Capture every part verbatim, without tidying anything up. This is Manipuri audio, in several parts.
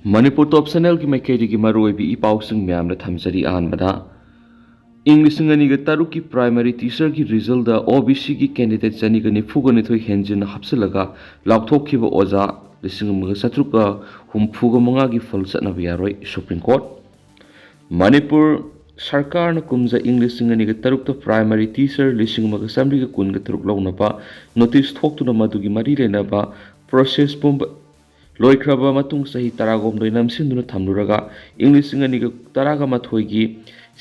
ꯃꯅꯤꯄꯨꯔ ꯇꯣꯞ ꯆꯦꯅꯦꯜꯒꯤ ꯃꯥꯏꯀꯩꯗꯒꯤ ꯃꯔꯨꯑꯣꯏꯕ ꯏ ꯄꯥꯎꯁꯤꯡ ꯃꯌꯥꯝꯗ ꯊꯝꯖꯔꯤ꯫ ꯑꯍꯥꯟꯕꯗ, ꯏꯪ ꯂꯤꯁꯤꯡ ꯑꯅꯤꯒ ꯇꯔꯨꯛꯀꯤ ꯄ꯭ꯔꯥꯏꯃꯔꯤ ꯇꯤꯆꯔꯒꯤ ꯔꯤꯖꯜꯗ ꯑꯣ ꯕꯤ ꯁꯤꯒꯤ ꯀꯦꯟꯗꯤꯗꯦꯠ ꯆꯅꯤꯒ ꯅꯤꯐꯨꯒ ꯅꯤꯊꯣꯏ ꯍꯦꯟꯖꯤꯟꯅ ꯍꯥꯞꯆꯤꯜꯂꯒ ꯂꯥꯎꯊꯣꯛꯈꯤꯕ ꯑꯣꯖꯥ ꯂꯤꯁꯤꯡ ꯑꯃꯒ ꯆꯥꯇ꯭ꯔꯨꯛꯀ ꯍꯨꯝꯐꯨꯒ ꯃꯉꯥꯒꯤ ꯐꯜ ꯆꯠꯅꯕ ꯌꯥꯔꯣꯏ, ꯁꯨꯄ꯭ꯔꯤꯝ ꯀꯣꯔꯠ꯫ ꯃꯅꯤꯄꯨꯔ ꯁꯔꯀꯥꯔꯅ ꯀꯨꯝꯖꯥ ꯏꯪ ꯂꯤꯁꯤꯡ ꯑꯅꯤꯒ ꯇꯔꯨꯛꯇ ꯄ꯭ꯔꯥꯏꯃꯔꯤ ꯇꯤꯆꯔ ꯂꯤꯁꯤꯡ ꯑꯃꯒ ꯆꯥꯃꯔꯤꯒ ꯀꯨꯟꯒ ꯇꯔꯨꯛ ꯂꯧꯅꯕ ꯅꯣꯇꯤꯁ ꯊꯣꯛꯇꯨꯅ ꯃꯗꯨꯒꯤ ꯃꯔꯤ ꯂꯩꯅꯕ ꯄ꯭ꯔꯣꯁꯦꯁ ꯄꯨꯝꯕ ꯂꯣꯏꯈ꯭ꯔꯕ ꯃꯇꯨꯡ ꯆꯍꯤ ꯇꯔꯥꯍꯨꯝꯗꯣꯏ ꯅꯝꯁꯤꯟꯗꯨꯅ ꯊꯝꯂꯨꯔꯒ ꯏꯪ ꯂꯤꯁꯤꯡ ꯑꯅꯤꯒ ꯇꯔꯥꯃꯥꯊꯣꯏꯒꯤ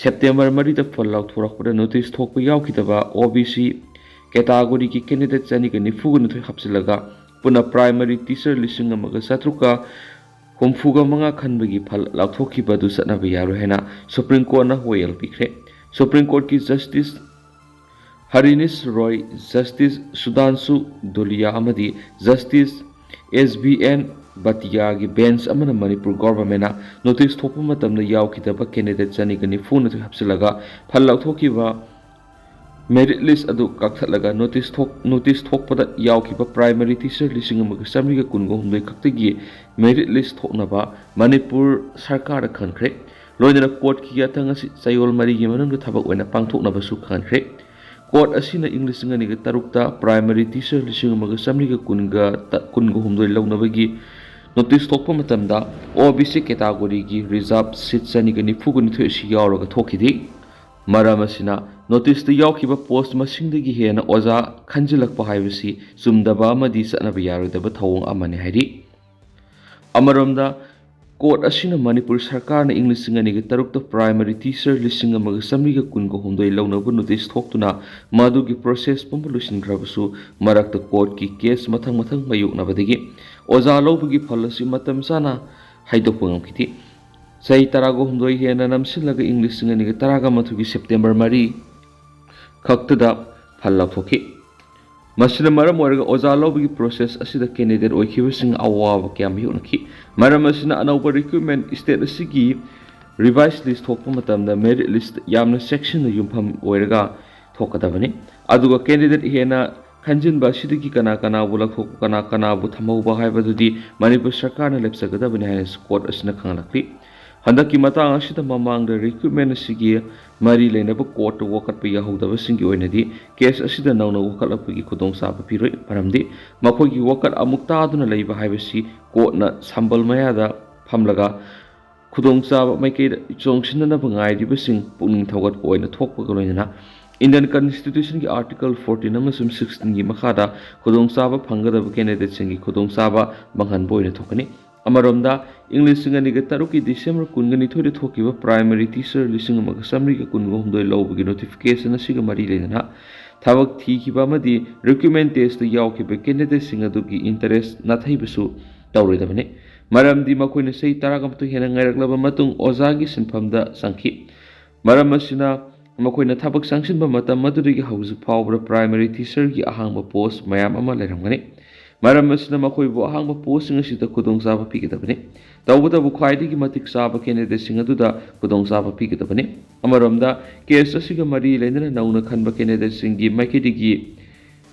ꯁꯦꯞꯇꯦꯝꯕꯔ ꯃꯔꯤꯗ ꯐꯜ ꯂꯥꯎꯊꯣꯔꯛꯄꯗ ꯅꯣꯇꯤꯁ ꯊꯣꯛꯄ ꯌꯥꯎꯈꯤꯗꯕ ꯑꯣ ꯕꯤ ꯁꯤ ꯀꯦꯇꯥꯒꯣꯔꯤꯒꯤ ꯀꯦꯟꯗꯤꯗꯦꯠ ꯆꯅꯤꯒ ꯅꯤꯐꯨꯒ ꯅꯤꯊꯣꯏ ꯍꯥꯞꯆꯤꯜꯂꯒ ꯄꯨꯟꯅ ꯄ꯭ꯔꯥꯏꯃꯔꯤ ꯇꯤꯆꯔ ꯂꯤꯁꯤꯡ ꯑꯃꯒ ꯆꯥꯇ꯭ꯔꯨꯛꯀ ꯍꯨꯝꯐꯨꯒ ꯃꯉꯥ ꯈꯟꯕꯒꯤ ꯐꯜ ꯂꯥꯎꯊꯣꯛꯈꯤꯕ ꯑꯗꯨ ꯆꯠꯅꯕ ꯌꯥꯔꯣꯏ ꯍꯥꯏꯅ ꯁꯨꯄ꯭ꯔꯤꯝ ꯀꯣꯔꯠꯅ ꯋꯥꯌꯦꯜ ꯄꯤꯈ꯭ꯔꯦ꯫ ꯁꯨꯄ꯭ꯔꯤꯝ ꯀꯣꯔꯠꯀꯤ ꯖꯁꯇꯤꯁ ꯍꯔꯤꯅꯤꯁ ꯔꯣꯏ, ꯖꯁꯇꯤꯁ ꯁꯨꯗꯥꯟꯁꯨ ꯙꯨꯂꯤꯌꯥ ꯑꯃꯗꯤ ꯖꯁꯇꯤꯁ ꯑꯦꯁ ꯕꯤ ꯑꯦꯟ ꯚꯇꯤꯌꯥꯒꯤ ꯕꯦꯟꯆ ꯑꯃꯅ ꯃꯅꯤꯄꯨꯔ ꯒꯣꯚꯔꯟꯃꯦꯟꯠꯅ ꯅꯣꯇꯤꯁ ꯊꯣꯛꯄ ꯃꯇꯝꯗ ꯌꯥꯎꯈꯤꯗꯕ ꯀꯦꯟꯗꯤꯗꯦꯠ ꯆꯅꯤꯒ ꯅꯤꯐꯨꯅꯤꯊꯣꯏ ꯍꯥꯞꯆꯤꯜꯂꯒ ꯐꯜ ꯂꯥꯎꯊꯣꯛꯈꯤꯕ ꯃꯦꯔꯤꯠ ꯂꯤꯁ ꯑꯗꯨ ꯀꯛꯊꯠꯂꯒ ꯅꯣꯇꯤꯁ ꯊꯣꯛ-, ꯅꯣꯇꯤꯁ ꯊꯣꯛꯄꯗ ꯌꯥꯎꯈꯤꯕ ꯄ꯭ꯔꯥꯏꯃꯔꯤ ꯇꯤꯆꯔ ꯂꯤꯁꯤꯡ ꯑꯃꯒ ꯆꯥꯃꯔꯤꯒ ꯀꯨꯟꯒ ꯍꯨꯝꯗꯣꯏ ꯈꯛꯇꯒꯤ ꯃꯦꯔꯤꯠ ꯂꯤꯁ ꯊꯣꯛꯅꯕ ꯃꯅꯤꯄꯨꯔ ꯁꯔꯀꯥꯔꯗ ꯈꯟꯈ꯭ꯔꯦ꯫ ꯂꯣꯏꯅꯅ ꯀꯣꯔꯠꯀꯤ ꯌꯥꯊꯪ ꯑꯁꯤ ꯆꯌꯣꯜ ꯃꯔꯤꯒꯤ ꯃꯅꯨꯡꯗ ꯊꯕꯛ ꯑꯣꯏꯅ ꯄꯥꯡꯊꯣꯛꯅꯕꯁꯨ ꯈꯟꯈ꯭ꯔꯦ꯫ ꯀꯣꯔꯠ ꯑꯁꯤꯅ ꯏꯪ ꯂꯤꯁꯤꯡ ꯑꯅꯤꯒ ꯇꯔꯨꯛꯇ ꯄ꯭ꯔꯥꯏꯃꯔꯤ ꯇꯤꯆꯔ ꯂꯤꯁꯤꯡ ꯑꯃꯒ ꯆꯥꯃꯔꯤꯒ ꯀꯨꯟꯒ ꯇ-, ꯀꯨꯟꯒ ꯍꯨꯝꯗꯣꯏ ꯂꯧꯅꯕꯒꯤ ꯅꯣꯇꯤꯁ ꯊꯣꯛꯄ ꯃꯇꯝꯗ ꯑꯣ ꯕꯤ ꯁꯤ ꯀꯦꯇꯥꯒꯣꯔꯤꯒꯤ ꯔꯤꯖꯥꯔꯚ ꯁꯤꯠ ꯆꯅꯤꯒ ꯅꯤꯐꯨꯒ ꯅꯤꯊꯣꯏ ꯑꯁꯤ ꯌꯥꯎꯔꯒ ꯊꯣꯛꯈꯤꯗꯦ꯫ ꯃꯔꯝ ꯑꯁꯤꯅ ꯅꯣꯇꯤꯁꯇ ꯌꯥꯎꯈꯤꯕ ꯄꯣꯁ ꯃꯁꯤꯡꯗꯒꯤ ꯍꯦꯟꯅ ꯑꯣꯖꯥ ꯈꯟꯖꯤꯜꯂꯛꯄ ꯍꯥꯏꯕꯁꯤ ꯆꯨꯝꯗꯕ ꯑꯃꯗꯤ ꯆꯠꯅꯕ ꯌꯥꯔꯣꯏꯗꯕ ꯊꯧꯑꯣꯡ ꯑꯃꯅꯤ ꯍꯥꯏꯔꯤ꯫ ꯑꯃꯔꯣꯝꯗ, ꯀꯣꯔꯠ ꯑꯁꯤꯅ ꯃꯅꯤꯄꯨꯔ ꯁꯔꯀꯥꯔꯅ ꯏꯪ ꯂꯤꯁꯤꯡ ꯑꯅꯤꯒ ꯇꯔꯨꯛꯇ ꯄ꯭ꯔꯥꯏꯃꯔꯤ ꯇꯤꯆꯔ ꯂꯤꯁꯤꯡ ꯑꯃꯒ ꯆꯥꯃꯔꯤꯒ ꯀꯨꯟꯒ ꯍꯨꯝꯗꯣꯏ ꯂꯧꯅꯕ ꯅꯣꯇꯤꯁ ꯊꯣꯛꯇꯨꯅ ꯃꯗꯨꯒꯤ ꯄ꯭ꯔꯣꯁꯦꯁ ꯄꯨꯝꯕ ꯂꯣꯏꯁꯤꯟꯈ꯭ꯔꯕꯁꯨ, ꯃꯔꯛꯇ ꯀꯣꯔꯠꯀꯤ ꯀꯦꯁ ꯃꯊꯪ ꯃꯊꯪ ꯃꯥꯌꯣꯛꯅꯕꯗꯒꯤ ꯑꯣꯖꯥ ꯂꯧꯕꯒꯤ ꯐꯜ ꯑꯁꯤ ꯃꯇꯝ ꯆꯥꯅ ꯍꯥꯏꯗꯣꯛꯄ ꯉꯝꯈꯤꯗꯦ꯫ ꯆꯍꯤ ꯇꯔꯥꯒ ꯍꯨꯝꯗꯣꯏ ꯍꯦꯟꯅ ꯅꯝꯁꯤꯜꯂꯒ ꯏꯪ ꯂꯤꯁꯤꯡ ꯑꯅꯤꯒ ꯇꯔꯥꯒ ꯃꯥꯊꯣꯏꯒꯤ ꯁꯦꯞꯇꯦꯝꯕꯔ ꯃꯔꯤ ꯈꯛꯇꯗ ꯐꯜ ꯂꯥꯎꯊꯣꯛꯈꯤ꯫ ꯃꯁꯤꯅ ꯃꯔꯝ ꯑꯣꯏꯔꯒ ꯑꯣꯖꯥ ꯂꯧꯕꯒꯤ ꯄ꯭ꯔꯣꯁꯦꯁ ꯑꯁꯤꯗ ꯀꯦꯟꯗꯤꯗꯦꯠ ꯑꯣꯏꯈꯤꯕꯁꯤꯡ ꯑꯋꯥꯕ ꯀꯌꯥ ꯃꯥꯌꯣꯛꯅꯈꯤ꯫ ꯃꯔꯝ ꯑꯁꯤꯅ ꯑꯅꯧꯕ ꯔꯤꯀ꯭ꯔꯨꯠꯃꯦꯟꯠ ꯁ꯭ꯇꯦꯠ ꯑꯁꯤꯒꯤ ꯔꯤꯚꯥꯏꯁ ꯂꯤꯁ ꯊꯣꯛꯄ ꯃꯇꯝꯗ ꯃꯦꯔꯤꯠ ꯂꯤꯁ ꯌꯥꯝꯅ ꯆꯦꯛꯁꯤꯟꯅ ꯌꯨꯝꯐꯝ ꯑꯣꯏꯔꯒ ꯊꯣꯛꯀꯗꯕꯅꯤ꯫ ꯑꯗꯨꯒ ꯀꯦꯟꯗꯤꯗꯦꯠ ꯍꯦꯟꯅ ꯈꯟꯖꯤꯟꯕ ꯑꯁꯤꯗꯒꯤ ꯀꯅꯥ ꯀꯅꯥꯕꯨ ꯂꯧꯊꯣꯛꯄ, ꯀꯅꯥ ꯀꯅꯥꯕꯨ ꯊꯝꯍꯧꯕ ꯍꯥꯏꯕꯗꯨꯗꯤ ꯃꯅꯤꯄꯨꯔ ꯁꯔꯀꯥꯔꯅ ꯂꯦꯞꯆꯒꯗꯕꯅꯤ ꯍꯥꯏꯅꯁꯨ ꯀꯣꯔꯠ ꯑꯁꯤꯅ ꯈꯪꯍꯜꯂꯛꯂꯤ꯫ ꯍꯟꯗꯛꯀꯤ ꯃꯇꯥꯡ ꯑꯁꯤꯗ ꯃꯃꯥꯡꯗ ꯔꯤꯀ꯭ꯔꯨꯠꯃꯦꯟ ꯑꯁꯤꯒꯤ ꯃꯔꯤ ꯂꯩꯅꯕ ꯀꯣꯔꯠꯇ ꯋꯥꯀꯠꯄ ꯌꯥꯍꯧꯗꯕꯁꯤꯡꯒꯤ ꯑꯣꯏꯅꯗꯤ ꯀꯦꯁ ꯑꯁꯤꯗ ꯅꯧꯅ ꯋꯥꯀꯠꯂꯛꯄꯒꯤ ꯈꯨꯗꯣꯡꯆꯥꯕ ꯄꯤꯔꯣꯏ꯫ ꯃꯔꯝꯗꯤ ꯃꯈꯣꯏꯒꯤ ꯋꯥꯀꯠ ꯑꯃꯨꯛ ꯇꯥꯗꯨꯅ ꯂꯩꯕ ꯍꯥꯏꯕꯁꯤ ꯀꯣꯔꯠꯅ ꯁꯝꯕꯜ ꯃꯌꯥꯗ ꯐꯝꯂꯒ ꯈꯨꯗꯣꯡꯆꯥꯕ ꯃꯥꯏꯀꯩꯗ ꯆꯣꯡꯁꯤꯟꯅꯅꯕ ꯉꯥꯏꯔꯤꯕꯁꯤꯡ ꯄꯨꯛꯅꯤꯡ ꯊꯧꯒꯠꯄ ꯑꯣꯏꯅ ꯊꯣꯛꯄꯒ ꯂꯣꯏꯅꯅ Indian Constitutionꯒꯤ Article fourteen ꯑꯃꯁꯨꯡ sixteenꯒꯤ ꯃꯈꯥꯗ ꯈꯨꯗꯣꯡꯆꯥꯕ ꯐꯪꯒꯗꯕ candidateꯁꯤꯡꯒꯤ ꯈꯨꯗꯣꯡꯆꯥꯕ ꯃꯥꯡꯍꯟꯕ ꯑꯣꯏꯅ ꯊꯣꯛꯀꯅꯤ꯫ ꯑꯃꯔꯣꯝꯗ, ꯏꯪ ꯂꯤꯁꯤꯡ ꯑꯅꯤꯒ ꯇꯔꯨꯛꯀꯤ December ꯀꯨꯟꯒ ꯅꯤꯊꯣꯏꯗ ꯊꯣꯛꯈꯤꯕ primary teacher ꯂꯤꯁꯤꯡ ꯑꯃꯒ ꯆꯥꯃꯔꯤꯒ ꯀꯨꯟꯒ ꯍꯨꯝꯗꯣꯏ ꯂꯧꯕꯒꯤ notification ꯑꯁꯤꯒ ꯃꯔꯤ ꯂꯩꯅꯅ ꯊꯕꯛ ꯊꯤꯈꯤꯕ ꯑꯃꯗꯤ recruitment testꯇ ꯌꯥꯎꯈꯤꯕ candidateꯁꯤꯡ ꯑꯗꯨꯒꯤ interest ꯅꯥꯊꯩꯕꯁꯨ ꯇꯧꯔꯣꯏꯗꯕꯅꯤ꯫ ꯃꯔꯝꯗꯤ ꯃꯈꯣꯏꯅ ꯆꯍꯤ ꯇꯔꯥꯃꯥꯊꯣꯏ ꯍꯦꯟꯅ ꯉꯥꯏꯔꯛꯂꯕ ꯃꯇꯨꯡ ꯑꯣꯖꯥꯒꯤ ꯁꯤꯟꯐꯝꯗ ꯆꯪꯈꯤ꯫ ꯃꯔꯝ ꯑꯁꯤꯅ, ꯃꯈꯣꯏꯅ ꯊꯕꯛ ꯆꯪꯁꯤꯟꯕ ꯃꯇꯝ ꯑꯗꯨꯗꯒꯤ ꯍꯧꯖꯤꯛ ꯐꯥꯎꯕꯗ primary teacherꯒꯤ ꯑꯍꯥꯡꯕ post ꯃꯌꯥꯝ ꯑꯃ ꯂꯩꯔꯝꯒꯅꯤ꯫ ꯃꯔꯝ ꯑꯁꯤꯅ, ꯃꯈꯣꯏꯕꯨ ꯑꯍꯥꯡꯕ postꯁꯤꯡ ꯑꯁꯤꯗ ꯈꯨꯗꯣꯡꯆꯥꯕ ꯄꯤꯒꯗꯕꯅꯤ꯫ ꯇꯧꯕꯇꯕꯨ, ꯈ꯭ꯋꯥꯏꯗꯒꯤ ꯃꯇꯤꯛ ꯆꯥꯕ candidateꯁꯤꯡ ꯑꯗꯨꯗ ꯈꯨꯗꯣꯡꯆꯥꯕ ꯄꯤꯒꯗꯕꯅꯤ꯫ ꯑꯃꯔꯣꯝꯗ, ꯀꯦꯁ ꯑꯁꯤꯒ ꯃꯔꯤ ꯂꯩꯅꯅ ꯅꯧꯅ ꯈꯟꯕ candidateꯁꯤꯡꯒꯤ ꯃꯥꯏꯀꯩꯗꯒꯤ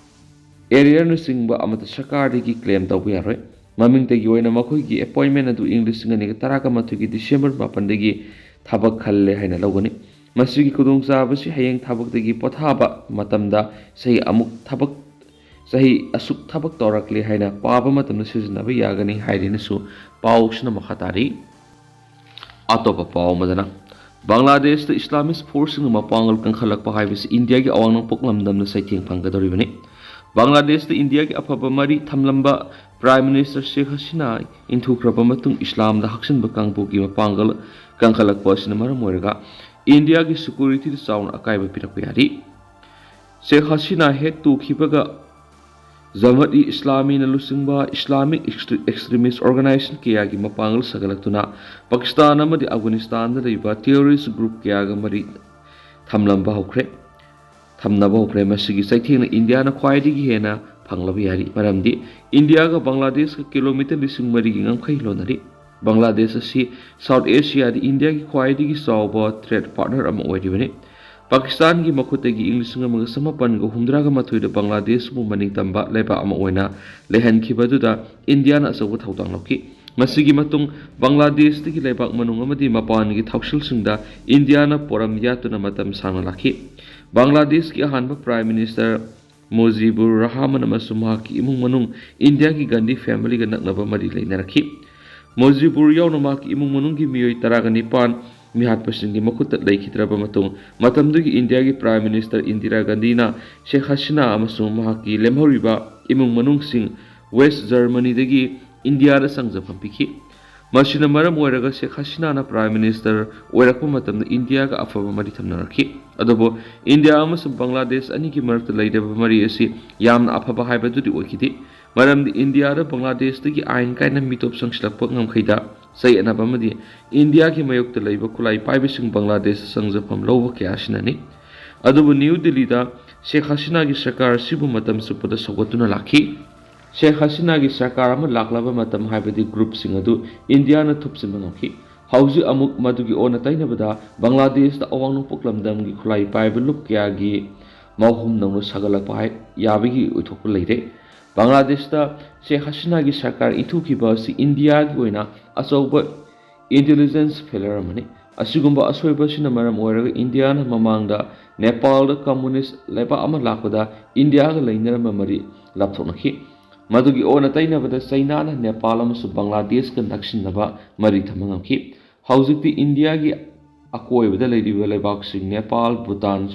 arrearꯅꯆꯤꯡꯕ ꯑꯃꯠꯇ ꯁꯔꯀꯥꯔꯗꯒꯤ claim ꯇꯧꯕ ꯌꯥꯔꯣꯏ꯫ ꯃꯃꯤꯡꯇꯒꯤ ꯑꯣꯏꯅ ꯃꯈꯣꯏꯒꯤ appointment ꯑꯗꯨ ꯏꯪ ꯂꯤꯁꯤꯡ ꯑꯅꯤꯒ ꯇꯔꯥꯃꯥꯊꯣꯏꯒꯤ December ꯃꯥꯄꯟꯗꯒꯤ ꯊꯕꯛ ꯈꯜꯂꯦ ꯍꯥꯏꯅ ꯂꯧꯒꯅꯤ꯫ ꯃꯁꯤꯒꯤ ꯈꯨꯗꯣꯡꯆꯥꯕꯁꯤ ꯍꯌꯦꯡ ꯊꯕꯛꯇꯒꯤ ꯄꯣꯊꯥꯕ ꯃꯇꯝꯗ ꯆꯍꯤ ꯑꯃꯨꯛ ꯊꯕꯛ, ꯆꯍꯤ ꯑꯁꯨꯛ ꯊꯕꯛ ꯇꯧꯔꯛꯂꯦ ꯍꯥꯏꯅ ꯄꯥꯕ ꯃꯇꯝꯗ ꯁꯤꯖꯤꯟꯅꯕ ꯌꯥꯒꯅꯤ ꯍꯥꯏꯔꯤꯅꯁꯨ ꯄꯥꯎꯁꯤꯅ ꯃꯈꯥ ꯇꯥꯔꯤ꯫ ꯑꯇꯣꯞꯄ ꯄꯥꯎ ꯑꯃꯗꯅ, ꯕꯪꯒ꯭ꯂꯥꯗꯦꯁꯇ Islamist forceꯁꯤꯡꯅ ꯃꯄꯥꯡꯒꯜ ꯀꯟꯈꯠꯂꯛꯄ ꯍꯥꯏꯕꯁꯤ ꯏꯟꯗꯤꯌꯥꯒꯤ ꯑꯋꯥꯡ ꯅꯣꯡꯄꯣꯛ ꯂꯝꯗꯝꯅ ꯆꯩꯊꯦꯡ ꯐꯪꯒꯗꯧꯔꯤꯕꯅꯤ꯫ ꯕꯪꯒ꯭ꯂꯥꯗꯦꯁꯇ ꯏꯟꯗꯤꯌꯥꯒꯤ ꯑꯐꯕ ꯃꯔꯤ ꯊꯝꯂꯝꯕ Prime Minister ꯁꯦꯈ ꯍꯁꯤꯅꯥ ꯏꯟꯊꯨꯈ꯭ꯔꯕ ꯃꯇꯨꯡ ꯏꯁꯂꯥꯝꯗ ꯍꯛꯆꯤꯟꯕ ꯀꯥꯡꯕꯨꯒꯤ ꯃꯄꯥꯡꯒꯜ ꯀꯟꯈꯠꯂꯛꯄ ꯑꯁꯤꯅ ꯃꯔꯝ ꯑꯣꯏꯔꯒ ꯏꯟꯗꯤꯌꯥꯒꯤ securityꯗ ꯆꯥꯎꯅ ꯑꯀꯥꯏꯕ ꯄꯤꯔꯛꯄ ꯌꯥꯔꯤ꯫ ꯁꯦꯈ ꯍꯁꯤꯅꯥ ꯍꯦꯛ ꯇꯨꯈꯤꯕꯒ ꯖꯃꯠ-ꯏ-ꯏꯁꯂꯥꯃꯤꯅ ꯂꯨꯆꯤꯡꯕ Islamic extre-, extremist organization ꯀꯌꯥꯒꯤ ꯃꯄꯥꯡꯒꯜ ꯁꯥꯒꯠꯂꯛꯇꯨꯅ ꯄꯥꯀꯤꯁꯇꯥꯟ ꯑꯃꯗꯤ ꯑꯐꯒꯥꯅꯤꯁꯇꯥꯟꯗ ꯂꯩꯕ terrorist group ꯀꯌꯥꯒ ꯃꯔꯤ ꯊꯝꯂꯝꯕ ꯍꯧꯈ꯭ꯔꯦ, ꯊꯝꯅꯕ ꯍꯧꯈ꯭ꯔꯦ꯫ ꯃꯁꯤꯒꯤ ꯆꯩꯊꯦꯡꯅ ꯏꯟꯗꯤꯌꯥꯅ ꯈ꯭ꯋꯥꯏꯗꯒꯤ ꯍꯦꯟꯅ ꯐꯪꯂꯕ ꯌꯥꯔꯤ, ꯃꯔꯝꯗꯤ ꯏꯟꯗꯤꯌꯥꯒ ꯕꯪꯒ꯭ꯂꯥꯗꯦꯁꯀ kilometre ꯂꯤꯁꯤꯡ ꯃꯔꯤꯒꯤ ꯉꯝꯈꯩ ꯂꯣꯟꯅꯔꯤ꯫ ꯕꯪꯒ꯭ꯂꯥꯗꯦꯁ ꯑꯁꯤ South Asiaꯗ ꯏꯟꯗꯤꯌꯥꯒꯤ ꯈ꯭ꯋꯥꯏꯗꯒꯤ ꯆꯥꯎꯕ trade partner ꯑꯃ ꯑꯣꯏꯔꯤꯕꯅꯤ꯫ ꯄꯥꯀꯤꯁꯇꯥꯟꯒꯤ ꯃꯈꯨꯠꯇꯒꯤ ꯏꯪ ꯂꯤꯁꯤꯡ ꯑꯃꯒ ꯆꯃꯥꯄꯟꯒ ꯍꯨꯝꯗ꯭ꯔꯥꯒ ꯃꯥꯊꯣꯏꯗ ꯕꯪꯒ꯭ꯂꯥꯗꯦꯁꯄꯨ ꯃꯅꯤꯡ ꯇꯝꯕ ꯂꯩꯕꯥꯛ ꯑꯃ ꯑꯣꯏꯅ ꯂꯩꯍꯟꯈꯤꯕ ꯑꯗꯨꯗ ꯏꯟꯗꯤꯌꯥꯅ ꯑꯆꯧꯕ ꯊꯧꯗꯥꯡ ꯂꯧꯈꯤ꯫ ꯃꯁꯤꯒꯤ ꯃꯇꯨꯡ ꯕꯪꯒ꯭ꯂꯥꯗꯦꯁꯇꯒꯤ ꯂꯩꯕꯥꯛ ꯃꯅꯨꯡ ꯑꯃꯗꯤ ꯃꯄꯥꯟꯒꯤ ꯊꯧꯁꯤꯜꯁꯤꯡꯗ ꯏꯟꯗꯤꯌꯥꯅ ꯄꯣꯔꯝ ꯌꯥꯠꯇꯨꯅ ꯃꯇꯝ ꯁꯥꯡꯅ ꯂꯥꯛꯈꯤ꯫ ꯕꯪꯒ꯭ꯂꯥꯗꯦꯁꯀꯤ ꯑꯍꯥꯟꯕ Prime Minister ꯃꯨꯖꯤꯕꯨꯔ ꯔꯍꯃꯟ ꯑꯃꯁꯨꯡ ꯃꯍꯥꯛꯀꯤ ꯏꯃꯨꯡ ꯃꯅꯨꯡ ꯏꯟꯗꯤꯌꯥꯒꯤ ꯒꯥꯟꯙꯤ family ꯒ ꯅꯛꯅꯕ ꯃꯔꯤ ꯂꯩꯅꯔꯛꯈꯤ꯫ ꯃꯨꯖꯤꯕꯨꯔ ꯌꯥꯎꯅ ꯃꯍꯥꯛꯀꯤ ꯏꯃꯨꯡ ꯃꯅꯨꯡꯒꯤ ꯃꯤꯑꯣꯏ ꯇꯔꯥꯒ ꯅꯤꯄꯥꯟ ꯃꯤꯍꯥꯠꯄꯁꯤꯡꯒꯤ ꯃꯈꯨꯠꯇ ꯂꯩꯈꯤꯗ꯭ꯔꯕ ꯃꯇꯨꯡ, ꯃꯇꯝꯗꯨꯒꯤ ꯏꯟꯗꯤꯌꯥꯒꯤ Prime Minister ꯏꯟꯗꯤꯔꯥ ꯒꯥꯟꯙꯤꯅ ꯁꯦꯈ ꯍꯁꯤꯅꯥ ꯑꯃꯁꯨꯡ ꯃꯍꯥꯛꯀꯤ ꯂꯦꯝꯍꯧꯔꯤꯕ ꯏꯃꯨꯡ ꯃꯅꯨꯡꯁꯤꯡ West Germany ꯗꯒꯤ ꯏꯟꯗꯤꯌꯥꯗ ꯆꯪꯖꯐꯝ ꯄꯤꯈꯤ꯫ ꯃꯁꯤꯅ ꯃꯔꯝ ꯑꯣꯏꯔꯒ ꯁꯦꯈ ꯍꯁꯤꯅꯥꯅ Prime Minister ꯑꯣꯏꯔꯛꯄ ꯃꯇꯝꯗ ꯏꯟꯗꯤꯌꯥꯒ ꯑꯐꯕ ꯃꯔꯤ ꯊꯝꯅꯔꯛꯈꯤ꯫ ꯑꯗꯨꯕꯨ ꯏꯟꯗꯤꯌꯥ ꯑꯃꯁꯨꯡ ꯕꯪꯒ꯭ꯂꯥꯗꯦꯁ ꯑꯅꯤꯒꯤ ꯃꯔꯛꯇ ꯂꯩꯔꯤꯕ ꯃꯔꯤ ꯑꯁꯤ ꯌꯥꯝꯅ ꯑꯐꯕ ꯍꯥꯏꯕꯗꯨꯗꯤ ꯑꯣꯏꯈꯤꯗꯦ꯫ ꯃꯔꯝꯗꯤ ꯏꯟꯗꯤꯌꯥꯗ ꯕꯪꯒ꯭ꯂꯥꯗꯦꯁꯇꯒꯤ ꯑꯥꯏꯟ ꯀꯥꯏꯅ ꯃꯤꯇꯣꯞ ꯆꯪꯁꯤꯜꯂꯛꯄ ꯉꯝꯈꯩꯗ ꯆꯌꯦꯠꯅꯕ ꯑꯃꯗꯤ ꯏꯟꯗꯤꯌꯥꯒꯤ ꯃꯥꯌꯣꯛꯇ ꯂꯩꯕ ꯈꯨꯠꯂꯥꯏ ꯄꯥꯏꯕꯁꯤꯡ ꯕꯪꯒ꯭ꯂꯥꯗꯦꯁꯇ ꯆꯪꯖꯐꯝ ꯂꯧꯕ ꯀꯌꯥ ꯑꯁꯤꯅꯅꯤ꯫ ꯑꯗꯨꯕꯨ ꯅ꯭ꯌꯨ ꯗꯤꯜꯂꯤꯗ ꯁꯦꯈ ꯍꯁꯤꯅꯥꯒꯤ ꯁꯔꯀꯥꯔ ꯑꯁꯤꯕꯨ ꯃꯇꯝ ꯆꯨꯞꯄꯗ ꯁꯧꯒꯠꯇꯨꯅ ꯂꯥꯛꯈꯤ꯫ ꯁꯦꯈ ꯍꯁꯤꯅꯥꯒꯤ ꯁꯔꯀꯥꯔ ꯑꯃ ꯂꯥꯛꯂꯕ ꯃꯇꯝ ꯍꯥꯏꯕꯗꯤ group ꯁꯤꯡ ꯑꯗꯨ ꯏꯟꯗꯤꯌꯥꯅ ꯊꯨꯞꯆꯤꯟꯕ ꯉꯝꯈꯤ꯫ ꯍꯧꯖꯤꯛ ꯑꯃꯨꯛ ꯃꯗꯨꯒꯤ ꯑꯣꯟꯅ ꯇꯩꯅꯕꯗ ꯕꯪꯒ꯭ꯂꯥꯗꯦꯁꯇ ꯑꯋꯥꯡ ꯅꯣꯡꯄꯣꯛ ꯂꯝꯗꯝꯒꯤ ꯈꯨꯠꯂꯥꯏ ꯄꯥꯏꯕ ꯂꯨꯞ ꯀꯌꯥꯒꯤ ꯃꯍꯨꯝ ꯅꯧꯅ ꯁꯥꯒꯠꯂꯛꯄ ꯍꯥꯏ-, ꯌꯥꯕꯒꯤ ꯑꯣꯏꯊꯣꯛꯄ ꯂꯩꯔꯦ꯫ ꯕꯪꯒ꯭ꯂꯥꯗꯦꯁꯇ ꯁꯦꯈ ꯍꯁꯤꯅꯥꯒꯤ ꯁꯔꯀꯥꯔ ꯏꯟꯊꯨꯈꯤꯕ ꯑꯁꯤ ꯏꯟꯗꯤꯌꯥꯒꯤ ꯑꯣꯏꯅ ꯑꯆꯧꯕ intelligence failure ꯑꯃꯅꯤ꯫ ꯑꯁꯤꯒꯨꯝꯕ ꯑꯁꯣꯏꯕ ꯑꯁꯤꯅ ꯃꯔꯝ ꯑꯣꯏꯔꯒ ꯏꯟꯗꯤꯌꯥꯅ ꯃꯃꯥꯡꯗ ꯅꯦꯄꯥꯜꯗ communist ꯂꯩꯕꯥꯛ ꯑꯃ ꯂꯥꯛꯄꯗ ꯏꯟꯗꯤꯌꯥꯒ ꯂꯩꯅꯔꯝꯕ ꯃꯔꯤ ꯂꯥꯞꯊꯣꯛꯅꯈꯤ꯫ ꯃꯗꯨꯒꯤ ꯑꯣꯟꯅ ꯇꯩꯅꯕꯗ ꯆꯩꯅꯥꯅ ꯅꯦꯄꯥꯜ ꯑꯃꯁꯨꯡ ꯕꯪꯒ꯭ꯂꯥꯗꯦꯁꯀ ꯅꯛꯁꯤꯟꯅꯕ ꯃꯔꯤ ꯊꯝꯕ ꯉꯝꯈꯤ꯫ ꯍꯧꯖꯤꯛꯇꯤ ꯏꯟꯗꯤꯌꯥꯒꯤ ꯑꯀꯣꯏꯕꯗ ꯂꯩꯔꯤꯕ ꯂꯩꯕꯥꯛꯁꯤꯡ ꯅꯦꯄꯥꯜ, ꯚꯨꯇꯥꯟ,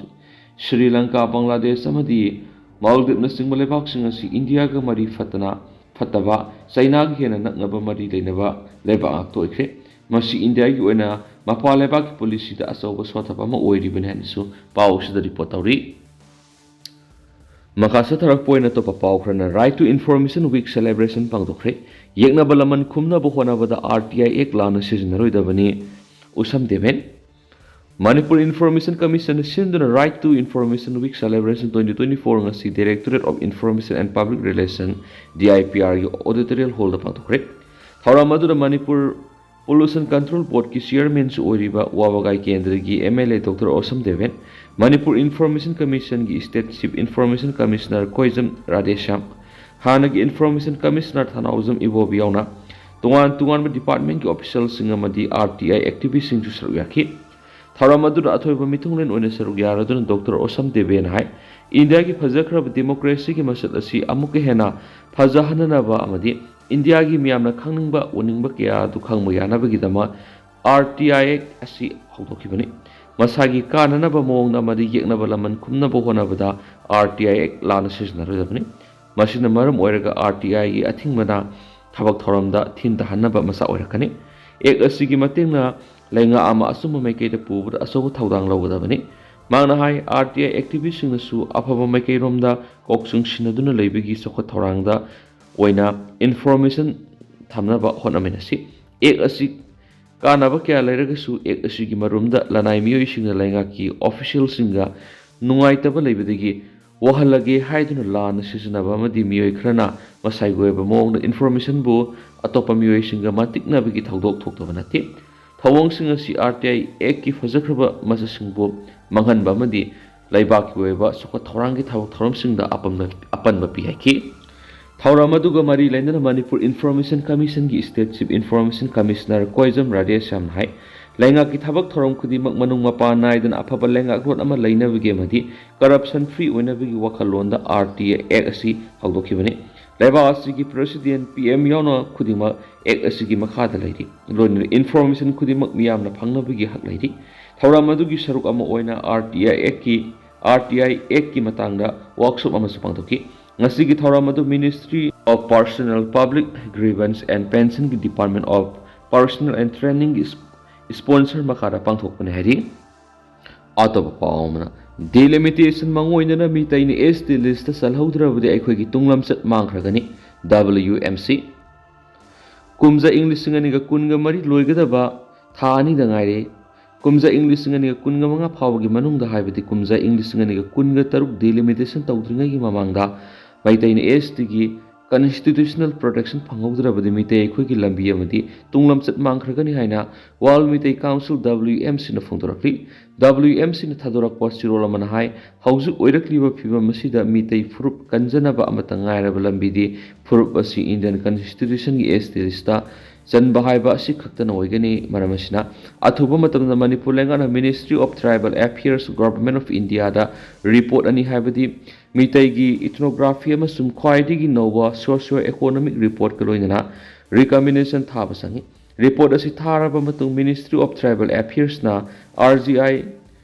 ꯁ꯭ꯔꯤ ꯂꯪꯀꯥ, ꯕꯪꯒ꯭ꯂꯥꯗꯦꯁ ꯑꯃꯗꯤ ꯃꯥꯜꯗꯤꯞꯅꯆꯤꯡꯕ ꯂꯩꯕꯥꯛꯁꯤꯡ ꯑꯁꯤ ꯏꯟꯗꯤꯌꯥꯒ ꯃꯔꯤ ꯐꯠꯇꯅ, ꯐꯠꯇꯕ, ꯆꯩꯅꯥꯒ ꯍꯦꯟꯅ ꯅꯛꯅꯕ ꯃꯔꯤ ꯂꯩꯅꯕ ꯂꯩꯕꯥꯛ ꯉꯥꯛꯇ ꯑꯣꯏꯈ꯭ꯔꯦ꯫ ꯃꯁꯤ ꯏꯟꯗꯤꯌꯥꯒꯤ ꯑꯣꯏꯅ ꯃꯄꯥꯟ ꯂꯩꯕꯥꯛꯀꯤ policy ꯗ ꯑꯆꯧꯕ ꯁꯣꯊꯕ ꯑꯃ ꯑꯣꯏꯔꯤꯕꯅꯤ ꯍꯥꯏꯅꯁꯨ ꯄꯥꯎ ꯑꯁꯤꯗ report ꯇꯧꯔꯤ꯫ ꯃꯈꯥ ꯆꯠꯊꯔꯛꯄ ꯑꯣꯏꯅ ꯑꯇꯣꯞꯄ ꯄꯥꯎ ꯈꯔꯅ Right to Information Week celebration ꯄꯥꯡꯊꯣꯛꯈ꯭ꯔꯦ꯫ ꯌꯦꯛꯅꯕ ꯂꯃꯟ ꯈꯨꯝꯅꯕ ꯍꯣꯠꯅꯕꯗ R T I Act ꯂꯥꯟꯅ ꯁꯤꯖꯤꯟꯅꯔꯣꯏꯗꯕꯅꯤ, ꯎꯁꯝ ꯗꯦꯕꯦꯟ꯫ ꯃꯅꯤꯄꯨꯔ Information Commission ꯅ ꯁꯤꯟꯗꯨꯅ Right to Information Week celebration twenty twenty-four ꯉꯁꯤ Directorate of Information and Public Relation, D I P R ꯒꯤ auditorial hall ꯗ ꯄꯥꯡꯊꯣꯛꯈ꯭ꯔꯦ꯫ ꯊꯧꯔꯝ ꯑꯗꯨꯗ ꯃꯅꯤꯄꯨꯔ ꯄꯣꯂꯨꯁꯟ ꯀꯟꯇ꯭ꯔꯣꯜ ꯕꯣꯔꯗꯀꯤ ꯆꯤꯌꯔꯃꯦꯟꯁꯨ ꯑꯣꯏꯔꯤꯕ ꯋꯥꯕꯒꯥꯏ ꯀꯦꯟꯗ꯭ꯔꯒꯤ M L A doctor Osam Deben, Manipur information ꯀꯃꯤꯁꯟꯒꯤ state chief information commissioner Koijam Radheshyam, ꯍꯥꯟꯅꯒꯤ ꯏꯟꯐꯣꯔꯃꯦꯁꯟ ꯀꯃꯤꯁꯅꯔ ꯊꯅꯥꯎꯖꯝ ꯏꯕꯣꯕꯤ ꯌꯥꯎꯅ ꯇꯣꯉꯥꯟ ꯇꯣꯉꯥꯟꯕ ꯗꯤꯄꯥꯔꯠꯃꯦꯟꯒꯤ ꯑꯣꯐꯤꯁꯤꯌꯦꯜꯁꯤꯡ ꯑꯃꯗꯤ ꯑꯥꯔ ꯇꯤ ꯑꯥꯏ ꯑꯦꯛꯇꯤꯚꯤꯁꯁꯤꯡꯁꯨ ꯁꯔꯨꯛ ꯌꯥꯈꯤ꯫ ꯊꯧꯔꯝ ꯑꯗꯨꯗ ꯑꯊꯣꯏꯕ ꯃꯤꯊꯨꯡꯂꯦꯟ ꯑꯣꯏꯅ ꯁꯔꯨꯛ ꯌꯥꯔꯗꯨꯅ ꯗꯣꯛꯇꯔ ꯑꯣꯁꯝ ꯗꯦꯕꯦꯅ ꯍꯥꯏ, ꯏꯟꯗꯤꯌꯥꯒꯤ ꯐꯖꯈ꯭ꯔꯕ ꯗꯦꯃꯣꯀ꯭ꯔꯦꯁꯤꯒꯤ ꯃꯁꯛ ꯑꯁꯤ ꯑꯃꯨꯛꯀ ꯍꯦꯟꯅ ꯐꯖꯍꯟꯅꯅꯕ ꯑꯃꯗꯤ ꯏꯟꯗꯤꯌꯥꯒꯤ ꯃꯤꯌꯥꯝꯅ ꯈꯪꯅꯤꯡꯕ, ꯎꯅꯤꯡꯕ ꯀꯌꯥ ꯑꯗꯨ ꯈꯪꯕ ꯌꯥꯅꯕꯒꯤꯗꯃꯛ ꯑꯥꯔ ꯇꯤ ꯑꯥꯏ ꯑꯦꯛ ꯑꯁꯤ ꯍꯧꯗꯣꯛꯈꯤꯕꯅꯤ꯫ ꯃꯁꯥꯒꯤ ꯀꯥꯟꯅꯅꯕ ꯃꯑꯣꯡꯗ ꯑꯃꯗꯤ ꯌꯦꯛꯅꯕ ꯂꯃꯟ ꯈꯨꯝꯅꯕ ꯍꯣꯠꯅꯕꯗ ꯑꯥꯔ ꯇꯤ ꯑꯥꯏ ꯑꯦꯛ ꯂꯥꯟꯅ ꯁꯤꯖꯤꯟꯅꯔꯣꯏꯗꯕꯅꯤ꯫ ꯃꯁꯤꯅ ꯃꯔꯝ ꯑꯣꯏꯔꯒ ꯑꯥꯔ ꯇꯤ ꯑꯥꯏꯒꯤ ꯑꯊꯤꯡꯕꯅ ꯊꯕꯛ ꯊꯧꯔꯝꯗ ꯊꯤꯟ ꯇꯥꯍꯟꯅꯕ ꯃꯆꯥꯛ ꯑꯣꯏꯔꯛꯀꯅꯤ꯫ ꯑꯦꯛ ꯑꯁꯤꯒꯤ ꯃꯇꯦꯡꯅ ꯂꯩꯉꯥꯛ ꯑꯃ ꯑꯆꯨꯝꯕ ꯃꯥꯏꯀꯩꯗ ꯄꯨꯕꯗ ꯑꯆꯧꯕ ꯊꯧꯗꯥꯡ ꯂꯧꯒꯗꯕꯅꯤ꯫ ꯃꯍꯥꯛꯅ ꯍꯥꯏ, ꯑꯥꯔ ꯇꯤ ꯑꯥꯏ ꯑꯦꯛꯇꯤꯚꯤꯁꯁꯤꯡꯅꯁꯨ ꯑꯐꯕ ꯃꯥꯏꯀꯩꯔꯣꯝꯗ ꯀꯣꯛ ꯆꯨꯡꯁꯤꯟꯅꯗꯨꯅ ꯂꯩꯕꯒꯤ ꯆꯥꯎꯈꯠ ꯊꯧꯔꯥꯡꯗ ꯑꯣꯏꯅ ꯏꯟꯐꯣꯔꯃꯦꯁꯟ ꯊꯝꯅꯕ ꯍꯣꯠꯅꯃꯤꯟꯅꯁꯤ꯫ ꯑꯦꯛ ꯑꯁꯤ ꯀꯥꯟꯅꯕ ꯀꯌꯥ ꯂꯩꯔꯒꯁꯨ ꯑꯦꯛ ꯑꯁꯤꯒꯤ ꯃꯔꯨꯝꯗ ꯂꯅꯥꯏ ꯃꯤꯑꯣꯏꯁꯤꯡꯅ ꯂꯩꯉꯥꯛꯀꯤ ꯑꯣꯐꯤꯁꯤꯌꯦꯜꯁꯤꯡꯒ ꯅꯨꯡꯉꯥꯏꯇꯕ ꯂꯩꯕꯗꯒꯤ ꯋꯥꯍꯜꯂꯒꯦ ꯍꯥꯏꯗꯨꯅ ꯂꯥꯟꯅ ꯁꯤꯖꯤꯟꯅꯕ ꯑꯃꯗꯤ ꯃꯤꯑꯣꯏ ꯈꯔꯅ ꯃꯁꯥꯒꯤ ꯑꯣꯏꯕ ꯃꯑꯣꯡꯗ ꯏꯟꯐꯣꯔꯃꯦꯁꯟꯕꯨ ꯑꯇꯣꯞꯄ ꯃꯤꯑꯣꯏꯁꯤꯡꯒ ꯃꯟꯇꯤꯛꯅꯕꯒꯤ ꯊꯧꯗꯣꯛ ꯊꯣꯛꯇꯕ ꯅꯠꯇꯦ꯫ ꯊꯧꯑꯣꯡꯁꯤꯡ ꯑꯁꯤ ꯑꯥꯔ ꯇꯤ ꯑꯥꯏ ꯑꯦꯛꯀꯤ ꯐꯖꯈ꯭ꯔꯕ ꯃꯁꯛꯁꯤꯡꯕꯨ ꯃꯥꯡꯍꯟꯕ ꯑꯃꯗꯤ ꯂꯩꯕꯥꯛꯀꯤ ꯑꯣꯏꯕ ꯆꯥꯎꯈꯠ ꯊꯧꯔꯥꯡꯒꯤ ꯊꯕꯛ ꯊꯧꯔꯝꯁꯤꯡꯗ ꯑꯄꯟꯕ, ꯑꯄꯟꯕ ꯄꯤ ꯍꯥꯏꯈꯤ꯫ ꯊꯧꯔꯝ ꯑꯗꯨꯒ ꯃꯔꯤ ꯂꯩꯅꯅ ꯃꯅꯤꯄꯨꯔ ꯏꯟꯐꯣꯔꯃꯦꯁꯟ ꯀꯃꯤꯁꯟꯒꯤ state chief information commissioner Koijam ꯔꯥꯙꯦꯁ꯭ꯌꯥꯝꯅ ꯍꯥꯏ, ꯂꯩꯉꯥꯛꯀꯤ ꯊꯕꯛ ꯊꯧꯔꯝ ꯈꯨꯗꯤꯡꯃꯛ ꯃꯅꯨꯡ ꯃꯄꯥꯟ ꯅꯥꯏꯗꯅ ꯑꯐꯕ ꯂꯩꯉꯥꯛꯂꯣꯟ ꯑꯃ ꯂꯩꯅꯕꯒꯤ ꯑꯃꯗꯤ ꯀꯔꯞꯁꯟ ꯐ꯭ꯔꯤ ꯑꯣꯏꯅꯕꯒꯤ ꯋꯥꯈꯜꯂꯣꯟꯗ ꯑꯥꯔ ꯇꯤ ꯑꯥꯏ ꯑꯦꯛ ꯑꯁꯤ ꯍꯧꯗꯣꯛꯈꯤꯕꯅꯤ꯫ ꯂꯩꯕꯥꯛ ꯑꯁꯤꯒꯤ ꯄ꯭ꯔꯦꯁꯤꯗꯦꯟ, ꯄꯤ ꯑꯦꯝ ꯌꯥꯎꯅ ꯈꯨꯗꯤꯡꯃꯛ ꯑꯦꯛ ꯑꯁꯤꯒꯤ ꯃꯈꯥꯗ ꯂꯩꯔꯤ꯫ ꯂꯣꯏꯅꯅ ꯏꯟꯐꯣꯔꯃꯦꯁꯟ ꯈꯨꯗꯤꯡꯃꯛ ꯃꯤꯌꯥꯝꯅ ꯐꯪꯅꯕꯒꯤ ꯍꯛ ꯂꯩꯔꯤ꯫ ꯊꯧꯔꯝ ꯑꯗꯨꯒꯤ ꯁꯔꯨꯛ ꯑꯃ ꯑꯣꯏꯅ ꯑꯥꯔ ꯇꯤ ꯑꯥꯏ ꯑꯦꯛꯀꯤ, ꯑꯥꯔ ꯇꯤ ꯑꯥꯏ ꯑꯦꯛꯀꯤ ꯃꯇꯥꯡꯗ ꯋꯥꯔꯛꯁꯣꯞ ꯑꯃꯁꯨ ꯄꯥꯡꯊꯣꯛꯈꯤ꯫ ꯉꯁꯤꯒꯤ ꯊꯧꯔꯝ ꯑꯗꯨ Ministry of Personnel, Public Grievance and Pension ꯒꯤ Department of Personnel and Training ꯒꯤ ꯏꯁ-, ꯏꯁꯄꯣꯟꯁꯔ ꯃꯈꯥꯗ ꯄꯥꯡꯊꯣꯛꯄꯅꯤ ꯍꯥꯏꯔꯤ꯫ ꯑꯇꯣꯞꯄ ꯄꯥꯎ ꯑꯃꯅ, ꯗꯤꯂꯤꯃꯤꯇꯦꯁꯟ ꯃꯥꯡꯑꯣꯏꯅꯅ ꯃꯤꯇꯩꯅ ꯑꯦꯁ ꯇꯤ ꯂꯤꯁꯇ ꯆꯜꯍꯧꯗ꯭ꯔꯕꯗꯤ ꯑꯩꯈꯣꯏꯒꯤ ꯇꯨꯡꯂꯝꯆꯠ ꯃꯥꯡꯈ꯭ꯔꯒꯅꯤ, ꯗꯕ꯭ꯂꯤꯌꯨ ꯑꯦꯝ ꯁꯤ꯫ ꯀꯨꯝꯖꯥ ꯏꯪ ꯂꯤꯁꯤꯡ ꯑꯅꯤꯒ ꯀꯨꯟꯒ ꯃꯔꯤ ꯂꯣꯏꯒꯗꯕ ꯊꯥ ꯑꯅꯤꯗ ꯉꯥꯏꯔꯦ꯫ ꯀꯨꯝꯖꯥ ꯏꯪ ꯂꯤꯁꯤꯡ ꯑꯅꯤꯒ ꯀꯨꯟꯒ ꯃꯉꯥ ꯐꯥꯎꯕꯒꯤ ꯃꯅꯨꯡꯗ, ꯍꯥꯏꯕꯗꯤ ꯀꯨꯝꯖꯥ ꯏꯪ ꯂꯤꯁꯤꯡ ꯑꯅꯤꯒ ꯀꯨꯟꯒ ꯇꯔꯨꯛ ꯗꯤꯂꯤꯃꯤꯇꯦꯁꯟ ꯇꯧꯗ꯭ꯔꯤꯉꯩꯒꯤ ꯃꯃꯥꯡꯗ, ꯃꯩꯇꯩꯅ ꯑꯦꯁ ꯇꯤꯒꯤ constitutional protection ꯐꯪꯍꯧꯗ꯭ꯔꯕꯗꯤ ꯃꯤꯇꯩ ꯑꯩꯈꯣꯏꯒꯤ ꯂꯝꯕꯤ ꯑꯃꯗꯤ ꯇꯨꯡꯂꯝꯆꯠ ꯃꯥꯡꯈ꯭ꯔꯒꯅꯤ ꯍꯥꯏꯅ World Meitei Council, W M C ꯅ ꯐꯣꯡꯗꯣꯔꯛꯂꯤ꯫ W M C ꯅ ꯊꯥꯗꯣꯔꯛꯄ ꯆꯤꯔꯣꯜ ꯑꯃꯅ ꯍꯥꯏ, ꯍꯧꯖꯤꯛ ꯑꯣꯏꯔꯛꯂꯤꯕ ꯐꯤꯕꯝ ꯑꯁꯤꯗ ꯃꯤꯇꯩ ꯐꯨꯔꯨꯞ ꯀꯟꯖꯅꯕ ꯑꯃꯇ ꯉꯥꯏꯔꯕ ꯂꯝꯕꯤꯗꯤ ꯐꯨꯔꯨꯞ ꯑꯁꯤ Indian Constitution ꯒꯤ S T list ꯇ ꯆꯟꯕ ꯍꯥꯏꯕ ꯑꯁꯤ ꯈꯛꯇꯅ ꯑꯣꯏꯒꯅꯤ꯫ ꯃꯔꯝ ꯑꯁꯤꯅ, ꯑꯊꯨꯕ ꯃꯇꯝꯗ ꯃꯅꯤꯄꯨꯔ ꯂꯩꯉꯥꯛꯅ Ministry of Tribal Affairs, Government of India the report ꯑꯅꯤ, ꯍꯥꯏꯕꯗꯤ ꯃꯤꯇꯩꯒꯤ ethnography ꯑꯃꯁꯨꯡ ꯈ꯭ꯋꯥꯏꯗꯒꯤ ꯅꯧꯕ socio economic report ꯀ ꯂꯣꯏꯅꯅ recommendation ꯊꯥꯕ ꯆꯪꯏ꯫ Report ꯑꯁꯤ ꯊꯥꯔꯕ ꯃꯇꯨꯡ, Ministry of Tribal Affairs ꯅ R G I,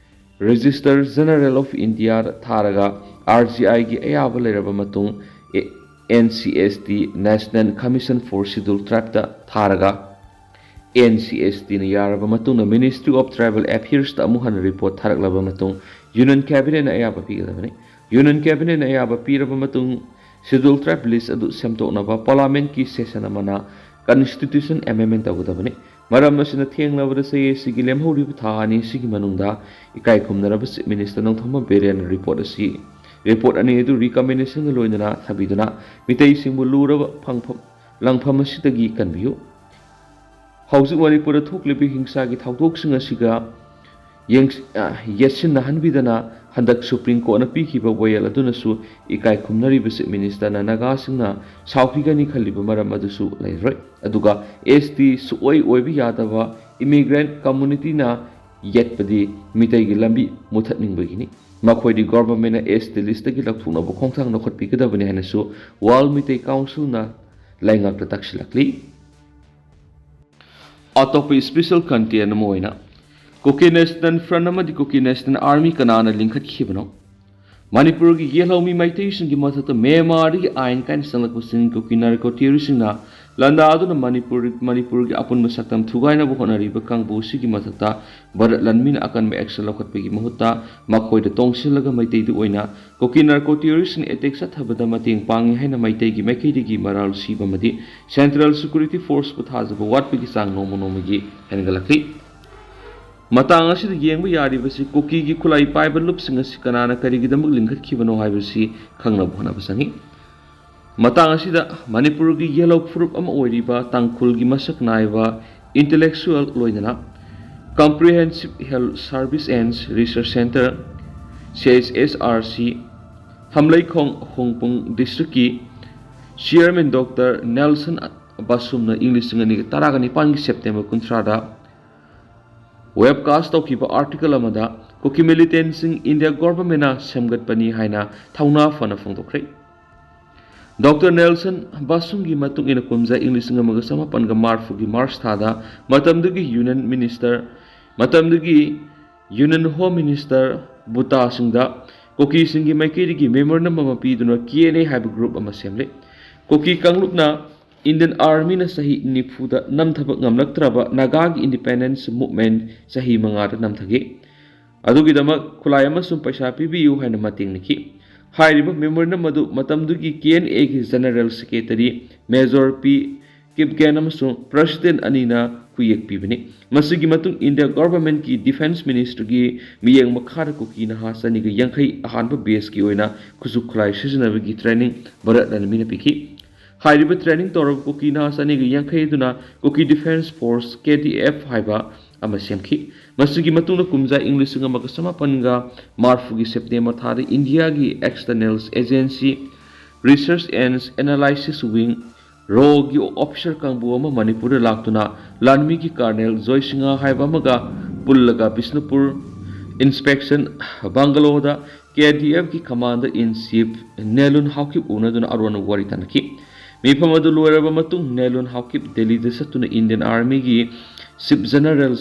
Registrar General of India ꯗ ꯊꯥꯔꯒ, R G I ꯒꯤ ꯑꯌꯥꯕ ꯂꯩꯔꯕ ꯃꯇꯨꯡ, ꯑꯦ-, N C S T, National Commission for Scheduled Tribe ꯇ ꯊꯥꯔꯒ, N C S T ꯅ ꯌꯥꯔꯕ ꯃꯇꯨꯡꯗ, Ministry of Tribal Affairs ꯇ ꯑꯃꯨꯛ ꯍꯟꯅ report ꯊꯥꯔꯛꯂꯕ ꯃꯇꯨꯡ, Union Cabinet ꯅ ꯑꯌꯥꯕ ꯄꯤꯒꯗꯕꯅꯤ꯫ Union Cabinet ꯅ ꯑꯌꯥꯕ ꯄꯤꯔꯕ ꯃꯇꯨꯡ, Scheduled Tribe list ꯑꯗꯨ ꯁꯦꯝꯗꯣꯛꯅꯕ Parliament ꯀꯤ session ꯑꯃꯅ constitution amendment ꯇꯧꯒꯗꯕꯅꯤ꯫ ꯃꯔꯝ ꯑꯁꯤꯅ, ꯊꯦꯡꯂꯕꯗ ꯆꯌꯣꯜ ꯑꯁꯤꯒꯤ ꯂꯦꯝꯍꯧꯔꯤꯕ ꯊꯥ ꯑꯅꯤ ꯑꯁꯤꯒꯤ ꯃꯅꯨꯡꯗ ꯏꯀꯥꯏ ꯈꯨꯝꯅꯔꯕ Chief Minister ꯅꯣꯡꯊꯣꯝꯕꯝ ꯕꯤꯔꯦꯟꯅ report ꯑꯁꯤ, report ꯑꯅꯤ ꯑꯗꯨ recommendation ꯒ ꯂꯣꯏꯅꯅ ꯊꯥꯕꯤꯗꯨꯅ ꯃꯤꯇꯩꯁꯤꯡꯕꯨ ꯂꯨꯔꯕ ꯐꯪꯐꯝ, ꯂꯪꯐꯝ ꯑꯁꯤꯗꯒꯤ ꯀꯟꯕꯤꯌꯨ꯫ ꯍꯧꯖꯤꯛ ꯃꯅꯤꯄꯨꯔꯗ ꯊꯣꯛꯂꯤꯕ ꯍꯤꯡꯁꯥꯒꯤ ꯊꯧꯗꯣꯛꯁꯤꯡ ꯑꯁꯤꯒ ꯌꯦꯡ-, ꯑ, ꯌꯦꯠꯁꯤꯟꯅꯍꯟꯕꯤꯗꯅ ꯍꯟꯗꯛ Supreme Court ꯅ ꯄꯤꯈꯤꯕ ꯋꯥꯌꯦꯜ ꯑꯗꯨꯅꯁꯨ ꯏꯀꯥꯏ ꯈꯨꯝꯅꯔꯤꯕ Chief Minister ꯅ ꯅꯥꯒꯥꯁꯤꯡꯅ ꯁꯥꯎꯈꯤꯒꯅꯤ ꯈꯜꯂꯤꯕ ꯃꯔꯝ ꯑꯗꯨꯁꯨ ꯂꯩꯔꯣꯏ꯫ ꯑꯗꯨꯒ S T ꯁꯨꯛꯑꯣꯏ ꯑꯣꯏꯕ ꯌꯥꯗꯕ immigrant community ꯅ ꯌꯦꯠꯄꯗꯤ ꯃꯤꯇꯩꯒꯤ ꯂꯝꯕꯤ ꯃꯨꯊꯠꯅꯤꯡꯕꯒꯤꯅꯤ꯫ ꯃꯈꯣꯏꯗꯤ government ꯅ S T list ꯇꯒꯤ ꯂꯧꯊꯣꯛꯅꯕ ꯈꯣꯡꯊꯥꯡ ꯂꯧꯈꯠꯄꯤꯒꯗꯕꯅꯤ ꯍꯥꯏꯅꯁꯨ World Meitei Council ꯅ ꯂꯩꯉꯥꯛꯇ ꯇꯛꯁꯤꯜꯂꯛꯂꯤ꯫ ꯑꯇꯣꯞꯄ special content ꯑꯃ ꯑꯣꯏꯅ, Kuki National Front ꯑꯃꯗꯤ Kuki National Army ꯀꯅꯥꯅ ꯂꯤꯡꯈꯠꯈꯤꯕꯅꯣ? ꯃꯅꯤꯄꯨꯔꯒꯤ ꯌꯦꯜꯍꯧꯃꯤ ꯃꯩꯇꯩꯁꯤꯡꯒꯤ ꯃꯊꯛꯇ ꯃ꯭ꯌꯥꯟꯃꯥꯔꯗꯒꯤ ꯑꯥꯏꯟ ꯀꯥꯏꯅ ꯆꯪꯂꯛꯄꯁꯤꯡ ꯀꯨꯀꯤ narco terrorist ꯁꯤꯡꯅ ꯂꯥꯟꯗꯥꯗꯨꯅ ꯃꯅꯤꯄꯨꯔ, ꯃꯅꯤꯄꯨꯔꯒꯤ ꯑꯄꯨꯟꯕ ꯁꯛꯇꯝ ꯊꯨꯒꯥꯏꯅꯕ ꯍꯣꯠꯅꯔꯤꯕ ꯀꯥꯡꯕꯨ ꯑꯁꯤꯒꯤ ꯃꯊꯛꯇ ꯚꯥꯔꯠ ꯂꯥꯟꯃꯤꯅ ꯑꯀꯟꯕ action ꯂꯧꯈꯠꯄꯒꯤ ꯃꯍꯨꯠꯇ ꯃꯈꯣꯏꯗ ꯇꯣꯡꯁꯤꯜꯂꯒ ꯃꯩꯇꯩꯗ ꯑꯣꯏꯅ ꯀꯨꯀꯤ narco terrorist ꯁꯤꯡ attack ꯆꯠꯊꯕꯗ ꯃꯇꯦꯡ ꯄꯥꯡꯏ ꯍꯥꯏꯅ ꯃꯩꯇꯩꯒꯤ ꯃꯥꯏꯀꯩꯗꯒꯤ ꯃꯔꯥꯜ ꯁꯤꯕ ꯑꯃꯗꯤ Central Security Force ꯄꯨ ꯊꯥꯖꯕ ꯋꯥꯠꯄꯒꯤ ꯆꯥꯡ ꯅꯣꯡꯃ ꯅꯣꯡꯃꯒꯤ ꯍꯦꯟꯒꯠꯂꯛꯂꯤ꯫ ꯃꯇꯥꯡ ꯑꯁꯤꯗ ꯌꯦꯡꯕ ꯌꯥꯔꯤꯕꯁꯤ ꯀꯨꯀꯤꯒꯤ ꯈꯨꯠꯂꯥꯏ ꯄꯥꯏꯕ ꯂꯨꯞꯁꯤꯡ ꯑꯁꯤ ꯀꯅꯥꯅ ꯀꯔꯤꯒꯤꯗꯃꯛ ꯂꯤꯡꯈꯠꯈꯤꯕꯅꯣ ꯍꯥꯏꯕꯁꯤ ꯈꯪꯅꯕ ꯍꯣꯠꯅꯕ ꯆꯪꯏ꯫ ꯃꯇꯥꯡ ꯑꯁꯤꯗ ꯃꯅꯤꯄꯨꯔꯒꯤ ꯌꯦꯜꯍꯧ ꯐꯨꯔꯨꯞ ꯑꯃ ꯑꯣꯏꯔꯤꯕ ꯇꯥꯡꯈꯨꯜꯒꯤ ꯃꯁꯛ ꯅꯥꯏꯕ intellectual ꯂꯣꯏꯅꯅ Comprehensive Health Service and Research Centre, C H S R C, ꯍꯝꯂꯩꯈꯣꯡ ꯍꯣꯡꯄꯨꯡ district ꯀꯤ chairman Doctor Nelson ꯕꯥꯁꯨꯝꯅ ꯏꯪ ꯂꯤꯁꯤꯡ ꯑꯅꯤꯒ ꯇꯔꯥꯒ ꯅꯤꯄꯥꯟꯒꯤ September ꯀꯨꯟꯊ꯭ꯔꯥꯗ webcast ꯇꯧꯈꯤꯕ article ꯑꯃꯗ ꯀꯨꯀꯤ militant ꯁꯤꯡ India government ꯅ ꯁꯦꯝꯒꯠꯄꯅꯤ ꯍꯥꯏꯅ ꯊꯧꯅꯥ ꯐꯅ ꯐꯣꯡꯗꯣꯛꯈ꯭ꯔꯦ꯫ ꯗꯣꯛꯇꯔ ꯅꯦꯜꯁꯟ ꯕꯥꯁꯨꯝꯒꯤ ꯃꯇꯨꯡ ꯏꯟꯅ ꯀꯨꯝꯖꯥ ꯏꯪ ꯂꯤꯁꯤꯡ ꯑꯃꯒ ꯆꯃꯥꯄꯟꯒ ꯃꯔꯤꯐꯨꯒꯤ March ꯊꯥꯗ ꯃꯇꯝꯗꯨꯒꯤ Union Minister, ꯃꯇꯝꯗꯨꯒꯤ Union Home Minister ꯕꯨꯇꯥ ꯁꯤꯡꯗ ꯀꯨꯀꯤꯁꯤꯡꯒꯤ ꯃꯥꯏꯀꯩꯗꯒꯤ memorandum ꯑꯃ ꯄꯤꯗꯨꯅ K N A ꯍꯥꯏꯕ group ꯑꯃ ꯁꯦꯝꯂꯦ꯫ ꯀꯨꯀꯤ ꯀꯥꯡꯂꯨꯞꯅ Indian Army ꯅ ꯆꯍꯤ ꯅꯤꯐꯨꯗ ꯅꯝꯊꯕ ꯉꯝꯂꯛꯇ꯭ꯔꯕ ꯅꯥꯒꯥꯒꯤ independence movement ꯆꯍꯤ ꯃꯉꯥꯗ ꯅꯝꯊꯈꯤ꯫ ꯑꯗꯨꯒꯤꯗꯃꯛ ꯈꯨꯠꯂꯥꯏ ꯑꯃꯁꯨꯡ ꯄꯩꯁꯥ ꯄꯤꯕꯤꯌꯨ ꯍꯥꯏꯅ ꯃꯇꯦꯡ ꯅꯤꯈꯤ꯫ ꯍꯥꯏꯔꯤꯕ memorandum ꯑꯗꯨ ꯃꯇꯝꯗꯨꯒꯤ K N A ꯒꯤ General Secretary Major P Kipgen ꯑꯃꯁꯨꯡ President ꯑꯅꯤꯅ ꯈꯨꯌꯦꯛ ꯄꯤꯕꯅꯤ꯫ ꯃꯁꯤꯒꯤ ꯃꯇꯨꯡ India government ꯀꯤ Defence Ministry ꯒꯤ ꯃꯤꯠꯌꯦꯡ ꯃꯈꯥꯗ ꯀꯨꯀꯤ ꯅꯍꯥ ꯆꯅꯤꯒ ꯌꯥꯡꯈꯩ ꯑꯍꯥꯟꯕ batch ꯀꯤ ꯑꯣꯏꯅ ꯈꯨꯠꯁꯨ ꯈꯨꯠꯂꯥꯏ ꯁꯤꯖꯤꯟꯅꯕꯒꯤ training ꯚꯥꯔꯠ ꯂꯥꯟꯃꯤꯅ ꯄꯤꯈꯤ꯫ ꯍꯥꯏꯔꯤꯕ training ꯇꯧꯔꯕ ꯀꯨꯀꯤ ꯅꯍꯥ ꯆꯅꯤꯒ ꯌꯥꯡꯈꯩ ꯑꯗꯨꯅ Kuki Defence Force, K D F, ꯍꯥꯏꯕ ꯑꯃ ꯁꯦꯝꯈꯤ꯫ ꯃꯁꯤꯒꯤ ꯃꯇꯨꯡꯗ ꯀꯨꯝꯖꯥ ꯏꯪ ꯂꯤꯁꯤꯡ ꯑꯃꯒ ꯆꯃꯥꯄꯟꯒ ꯃꯔꯤꯐꯨꯒꯤ September ꯊꯥꯗ India ꯒꯤ External Agency, Research and Analysis Wing, RAW ꯒꯤ officer ꯀꯥꯡꯕꯨ ꯑꯃ ꯃꯅꯤꯄꯨꯔꯗ ꯂꯥꯛꯇꯨꯅ ꯂꯥꯟꯃꯤꯒꯤ Colonel ꯖꯣꯏꯁꯤꯡꯍ ꯍꯥꯏꯕ ꯑꯃꯒ ꯄꯨꯜꯂꯒ ꯕꯤꯁꯅꯨꯄꯨꯔ inspection bungalow ꯗ K D F ꯀꯤ Commander in Chief ꯅꯦꯂꯨꯟ ꯍꯥꯎꯀꯤꯞ ꯎꯅꯗꯨꯅ ꯑꯔꯣꯟꯕ ꯋꯥꯔꯤ ꯇꯥꯟꯅꯈꯤ꯫ ꯃꯤꯐꯝ ꯑꯗꯨ ꯂꯣꯏꯔꯕ ꯃꯇꯨꯡ ꯅꯦꯂꯨꯟ ꯍꯥꯎꯀꯤꯞ ꯗꯦꯜꯂꯤꯗ ꯆꯠꯇꯨꯅ Indian Army ꯒꯤ Chief General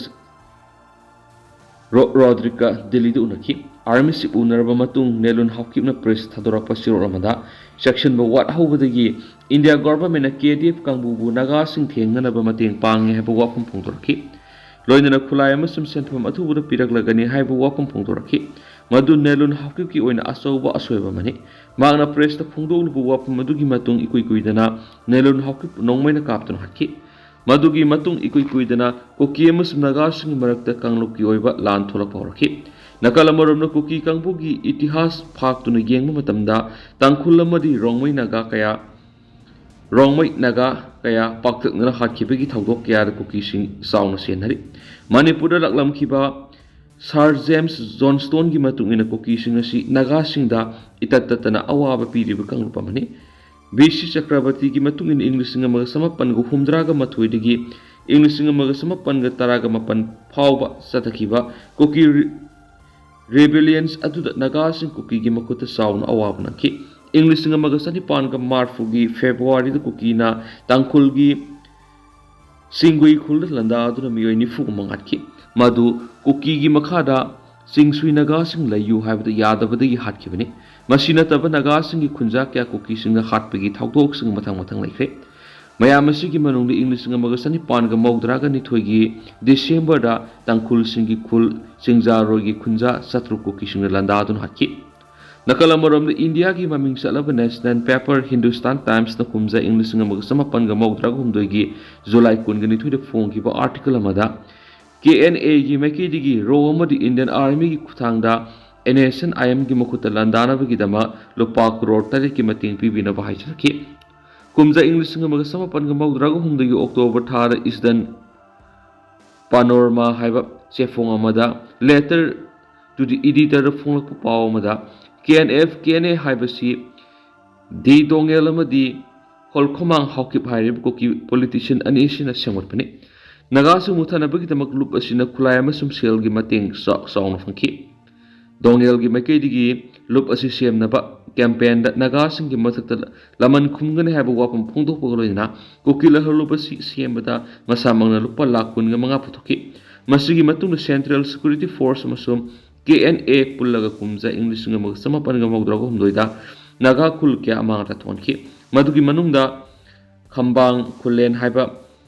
ꯔꯣ-, ꯔꯣꯗ꯭ꯔꯤꯛꯀ ꯗꯦꯜꯂꯤꯗ ꯎꯅꯈꯤ꯫ Army Chief ꯎꯅꯔꯕ ꯃꯇꯨꯡ ꯅꯦꯂꯨꯟ ꯍꯥꯎꯀꯤꯞꯅ press ꯊꯥꯗꯣꯔꯛꯄ ꯆꯦꯔꯣꯜ ꯑꯃꯗ ꯆꯦꯛꯁꯤꯟꯕ ꯋꯥꯠꯍꯧꯕꯗꯒꯤ India government ꯅ K D F ꯀꯥꯡꯕꯨꯕꯨ ꯅꯥꯒꯥꯁꯤꯡ ꯊꯦꯡꯅꯅꯕ ꯃꯇꯦꯡ ꯄꯥꯡꯉꯦ ꯍꯥꯏꯕ ꯋꯥꯐꯝ ꯐꯣꯡꯗꯣꯔꯛꯈꯤ꯫ ꯂꯣꯏꯅꯅ ꯈꯨꯠꯂꯥꯏ ꯑꯃꯁꯨꯡ ꯁꯦꯟꯐꯝ ꯑꯊꯨꯕꯗ ꯄꯤꯔꯛꯂꯒꯅꯤ ꯍꯥꯏꯕ ꯋꯥꯐꯝ ꯐꯣꯡꯗꯣꯔꯛꯈꯤ꯫ ꯃꯗꯨ ꯅꯦꯂꯨꯟ ꯍꯥꯎꯀꯤꯞꯀꯤ ꯑꯣꯏꯅ ꯑꯆꯧꯕ ꯑꯁꯣꯏꯕ ꯑꯃꯅꯤ꯫ ꯃꯍꯥꯛꯅ press ꯇ ꯐꯣꯡꯗꯣꯛꯂꯤꯕ ꯋꯥꯐꯝ ꯑꯗꯨꯒꯤ ꯃꯇꯨꯡ ꯏꯀꯨꯏ ꯀꯨꯏꯗꯅ ꯅꯦꯂꯨꯟ ꯍꯥꯎꯀꯤꯞ ꯅꯣꯡꯃꯩꯅ ꯀꯥꯞꯇꯨꯅ ꯍꯥꯠꯈꯤ꯫ ꯃꯗꯨꯒꯤ ꯃꯇꯨꯡ ꯏꯀꯨꯏ ꯀꯨꯏꯗꯅ ꯀꯨꯀꯤ ꯑꯃꯁꯨꯡ ꯅꯥꯒꯥꯁꯤꯡꯒꯤ ꯃꯔꯛꯇ ꯀꯥꯡꯂꯨꯞꯀꯤ ꯑꯣꯏꯕ ꯂꯥꯟ ꯊꯣꯛꯂꯛꯄ ꯍꯧꯔꯛꯈꯤ꯫ ꯅꯥꯀꯜ ꯑꯃꯔꯣꯝꯗ ꯀꯨꯀꯤ ꯀꯥꯡꯕꯨꯒꯤ ꯏꯇꯤꯍꯥꯁ ꯐꯥꯛꯇꯨꯅ ꯌꯦꯡꯕ ꯃꯇꯝꯗ ꯇꯥꯡꯈꯨꯜ ꯑꯃꯗꯤ ꯔꯣꯡꯃꯩ ꯅꯥꯒꯥ ꯀꯌꯥ, ꯔꯣꯡꯃꯩ ꯅꯥꯒꯥ ꯀꯌꯥ ꯄꯥꯛꯇꯛꯅꯅ ꯍꯥꯠꯈꯤꯕꯒꯤ ꯊꯧꯗꯣꯛ ꯀꯌꯥꯗ ꯀꯨꯀꯤꯁꯤꯡ ꯆꯥꯎꯅ ꯁꯤꯖꯤꯟꯅꯔꯤ꯫ ꯃꯅꯤꯄꯨꯔꯗ ꯂꯥꯛꯂꯝꯈꯤꯕ ꯁꯥꯔ ꯖꯦꯝꯁ ꯖꯣꯟꯁꯇꯣꯟꯒꯤ ꯃꯇꯨꯡ ꯏꯟꯅ ꯀꯨꯀꯤꯁꯤꯡ ꯑꯁꯤ ꯅꯥꯒꯥꯁꯤꯡꯗ ꯏꯇꯠ ꯇꯠꯇꯅ ꯑꯋꯥꯕ ꯄꯤꯔꯤꯕ ꯀꯥꯡꯂꯨꯞ ꯑꯃꯅꯤ꯫ ꯕꯤ ꯁꯤ ꯆꯀ꯭ꯔꯕꯔꯇꯤꯒꯤ ꯃꯇꯨꯡ ꯏꯟꯅ ꯏꯪ ꯂꯤꯁꯤꯡ ꯑꯃꯒ ꯆꯃꯥꯄꯟꯒ ꯍꯨꯝꯗ꯭ꯔꯥꯒ ꯃꯥꯊꯣꯏꯗꯒꯤ ꯏꯪ ꯂꯤꯁꯤꯡ ꯑꯃꯒ ꯆꯃꯥꯄꯟꯒ ꯇꯔꯥꯒ ꯃꯥꯄꯟ ꯐꯥꯎꯕ ꯆꯠꯊꯈꯤꯕ ꯀꯨꯀꯤ ꯔꯤ-, ꯔꯦꯕꯦꯂꯤꯌꯟꯁ ꯑꯗꯨꯗ ꯅꯥꯒꯥꯁꯤꯡ ꯀꯨꯀꯤꯒꯤ ꯃꯈꯨꯠꯇ ꯆꯥꯎꯅ ꯑꯋꯥꯕ ꯅꯪꯈꯤ꯫ ꯏꯪ ꯂꯤꯁꯤꯡ ꯑꯃꯒ ꯆꯅꯤꯄꯥꯟꯒ ꯃꯔꯤꯐꯨꯒꯤ ꯐꯦꯕ꯭ꯔꯨꯋꯥꯔꯤꯗ ꯀꯨꯀꯤꯅ ꯇꯥꯡꯈꯨꯜꯒꯤ ꯁꯤꯡꯒꯨꯏ ꯈꯨꯜꯗ ꯂꯥꯟꯗꯥꯗꯨꯅ ꯃꯤꯑꯣꯏ ꯅꯤꯐꯨ ꯑꯃ ꯍꯥꯠꯈꯤ꯫ ꯃꯗꯨ ꯀꯨꯀꯤꯒꯤ ꯃꯈꯥꯗ ꯆꯤꯡꯁꯨꯏ ꯅꯥꯒꯥꯁꯤꯡ ꯂꯩꯌꯨ ꯍꯥꯏꯕꯗ ꯌꯥꯗꯕꯗꯒꯤ ꯍꯥꯠꯈꯤꯕꯅꯤ꯫ ꯃꯁꯤ ꯅꯠꯇꯕ ꯅꯥꯒꯥꯁꯤꯡꯒꯤ ꯈꯨꯟꯖꯥ ꯀꯌꯥ ꯀꯨꯀꯤꯁꯤꯡꯅ ꯍꯥꯠꯄꯒꯤ ꯊꯧꯗꯣꯛꯁꯤꯡ ꯃꯊꯪ ꯃꯊꯪ ꯂꯩꯈ꯭ꯔꯦ꯫ ꯃꯌꯥꯝ ꯑꯁꯤꯒꯤ ꯃꯅꯨꯡꯗ ꯏꯪ ꯂꯤꯁꯤꯡ ꯑꯃꯒ ꯆꯅꯤꯄꯥꯟꯒ ꯃꯧꯗ꯭ꯔꯥꯒ ꯅꯤꯊꯣꯏꯒꯤ ꯗꯤꯁꯦꯝꯕꯔꯗ ꯇꯥꯡꯈꯨꯜꯁꯤꯡꯒꯤ ꯈꯨꯜ ꯆꯤꯡꯖꯥꯔꯣꯏꯒꯤ ꯈꯨꯟꯖꯥ ꯆꯥꯇ꯭ꯔꯨꯛ ꯀꯨꯀꯤꯁꯤꯡꯅ ꯂꯥꯟꯗꯥꯗꯨꯅ ꯍꯥꯠꯈꯤ꯫ ꯅꯥꯀꯜ ꯑꯃꯔꯣꯝꯗ ꯏꯟꯗꯤꯌꯥꯒꯤ ꯃꯃꯤꯡ ꯆꯠꯂꯕ ꯅꯦꯁꯅꯦꯜ ꯄꯦꯄꯔ ꯍꯤꯟꯗꯨꯁꯇꯥꯟ ꯇꯥꯏꯝꯁꯅ ꯀꯨꯝꯖꯥ ꯏꯪ ꯂꯤꯁꯤꯡ ꯑꯃꯒ ꯆꯃꯥꯄꯟꯒ ꯃꯧꯗ꯭ꯔꯥꯒ ꯍꯨꯝꯗꯣꯏꯒꯤ ꯖꯨꯂꯥꯏ ꯀꯨꯟꯒ ꯅꯤꯊꯣꯏꯗ ꯐꯣꯡꯈꯤꯕ ꯑꯥꯔꯇꯤꯀꯜ ꯑꯃꯗ ꯀꯦ ꯑꯦꯟ ꯑꯦꯒꯤ ꯃꯥꯏꯀꯩꯗꯒꯤ ꯔꯣ ꯑꯃꯗꯤ ꯏꯟꯗꯤꯌꯟ ꯑꯥꯔꯃꯤꯒꯤ ꯈꯨꯠꯊꯥꯡꯗ ꯑꯦꯟ ꯑꯦꯁ ꯑꯦꯟ ꯑꯥꯏ ꯑꯦꯝꯒꯤ ꯃꯈꯨꯠꯇ ꯂꯥꯟꯗꯥꯅꯕꯒꯤꯗꯃꯛ ꯂꯨꯄꯥ ꯀ꯭ꯔꯣꯔ ꯇꯔꯦꯠꯀꯤ ꯃꯇꯦꯡ ꯄꯤꯕꯤꯅꯕ ꯍꯥꯏꯖꯔꯛꯈꯤ꯫ ꯀꯨꯝꯖꯥ ꯏꯪ ꯂꯤꯁꯤꯡ ꯑꯃꯒ ꯆꯃꯥꯄꯟꯒ ꯃꯧꯗ꯭ꯔꯥꯒ ꯍꯨꯝꯗꯣꯏꯒꯤ ꯑꯣꯛꯇꯣꯕꯔ ꯊꯥꯗ ꯏꯁꯗꯟ ꯄꯥꯅꯣꯔꯃꯥ ꯍꯥꯏꯕ ꯆꯦꯐꯣꯡ ꯑꯃꯗ Letter to the Editorꯗ ꯐꯣꯡꯂꯛꯄ ꯄꯥꯎ ꯑꯃꯗ K N F, K N A ꯍꯥꯏꯕꯁꯤ ꯗꯤ ꯗꯣꯉꯦꯜ ꯑꯃꯗꯤ ꯍꯣꯜꯈꯣꯃꯥꯡ ꯍꯥꯎꯀꯤꯞ ꯍꯥꯏꯔꯤꯕ ꯀꯨꯀꯤ ꯄꯣꯂꯤꯇꯤꯁꯤꯌꯟ ꯑꯅꯤ ꯑꯁꯤꯅ ꯁꯦꯝꯒꯠꯄꯅꯤ꯫ ꯅꯥꯒꯥꯁꯤꯡ ꯃꯨꯠꯊꯅꯕꯒꯤꯗꯃꯛ ꯂꯨꯞ ꯑꯁꯤꯅ ꯈꯨꯠꯂꯥꯏ ꯑꯃꯁꯨꯡ ꯁꯦꯜꯒꯤ ꯃꯇꯦꯡ ꯆꯥꯎ-, ꯆꯥꯎꯅ ꯐꯪꯈꯤ꯫ ꯗꯣꯉꯦꯜꯒꯤ ꯃꯥꯏꯀꯩꯗꯒꯤ ꯂꯨꯞ ꯑꯁꯤ ꯁꯦꯝꯅꯕ ꯀꯦꯝꯄꯦꯟꯗ ꯅꯥꯒꯥꯁꯤꯡꯒꯤ ꯃꯊꯛꯇ ꯂꯃꯟ ꯈꯨꯝꯒꯅꯤ ꯍꯥꯏꯕ ꯋꯥꯐꯝ ꯐꯣꯡꯗꯣꯛꯄꯒ ꯂꯣꯏꯅꯅ ꯀꯨꯀꯤ ꯂꯍꯔ ꯂꯨꯞ ꯑꯁꯤ ꯁꯦꯝꯕꯗ ꯃꯁꯥꯃꯛꯅ ꯂꯨꯄꯥ ꯂꯥꯈ ꯀꯨꯟꯒ ꯃꯉꯥ ꯄꯨꯊꯣꯛꯈꯤ꯫ ꯃꯁꯤꯒꯤ ꯃꯇꯨꯡꯗ ꯁꯦꯟꯇ꯭ꯔꯦꯜ ꯁꯦꯀ꯭ꯌꯨꯔꯤꯇꯤ ꯐꯣꯔꯁ ꯑꯃꯁꯨꯡ ꯀꯦ ꯑꯦꯟ ꯑꯦ ꯄꯨꯜꯂꯒ ꯀꯨꯝꯖꯥ ꯏꯪ ꯂꯤꯁꯤꯡ ꯑꯃꯒ ꯆꯃꯥꯄꯟꯒ ꯃꯧꯗ꯭ꯔꯥꯒ ꯍꯨꯝꯗꯣꯏꯗ ꯅꯥꯒꯥ ꯈꯨꯜ ꯀꯌꯥ ꯑꯃꯥꯡ ꯑꯇꯥ ꯊꯣꯛꯍꯟꯈꯤ꯫ ꯃꯗꯨꯒꯤ ꯃꯅꯨꯡꯗ ꯈꯝꯕꯥꯡ ꯈꯨꯂꯦꯟ ꯍꯥꯏꯕ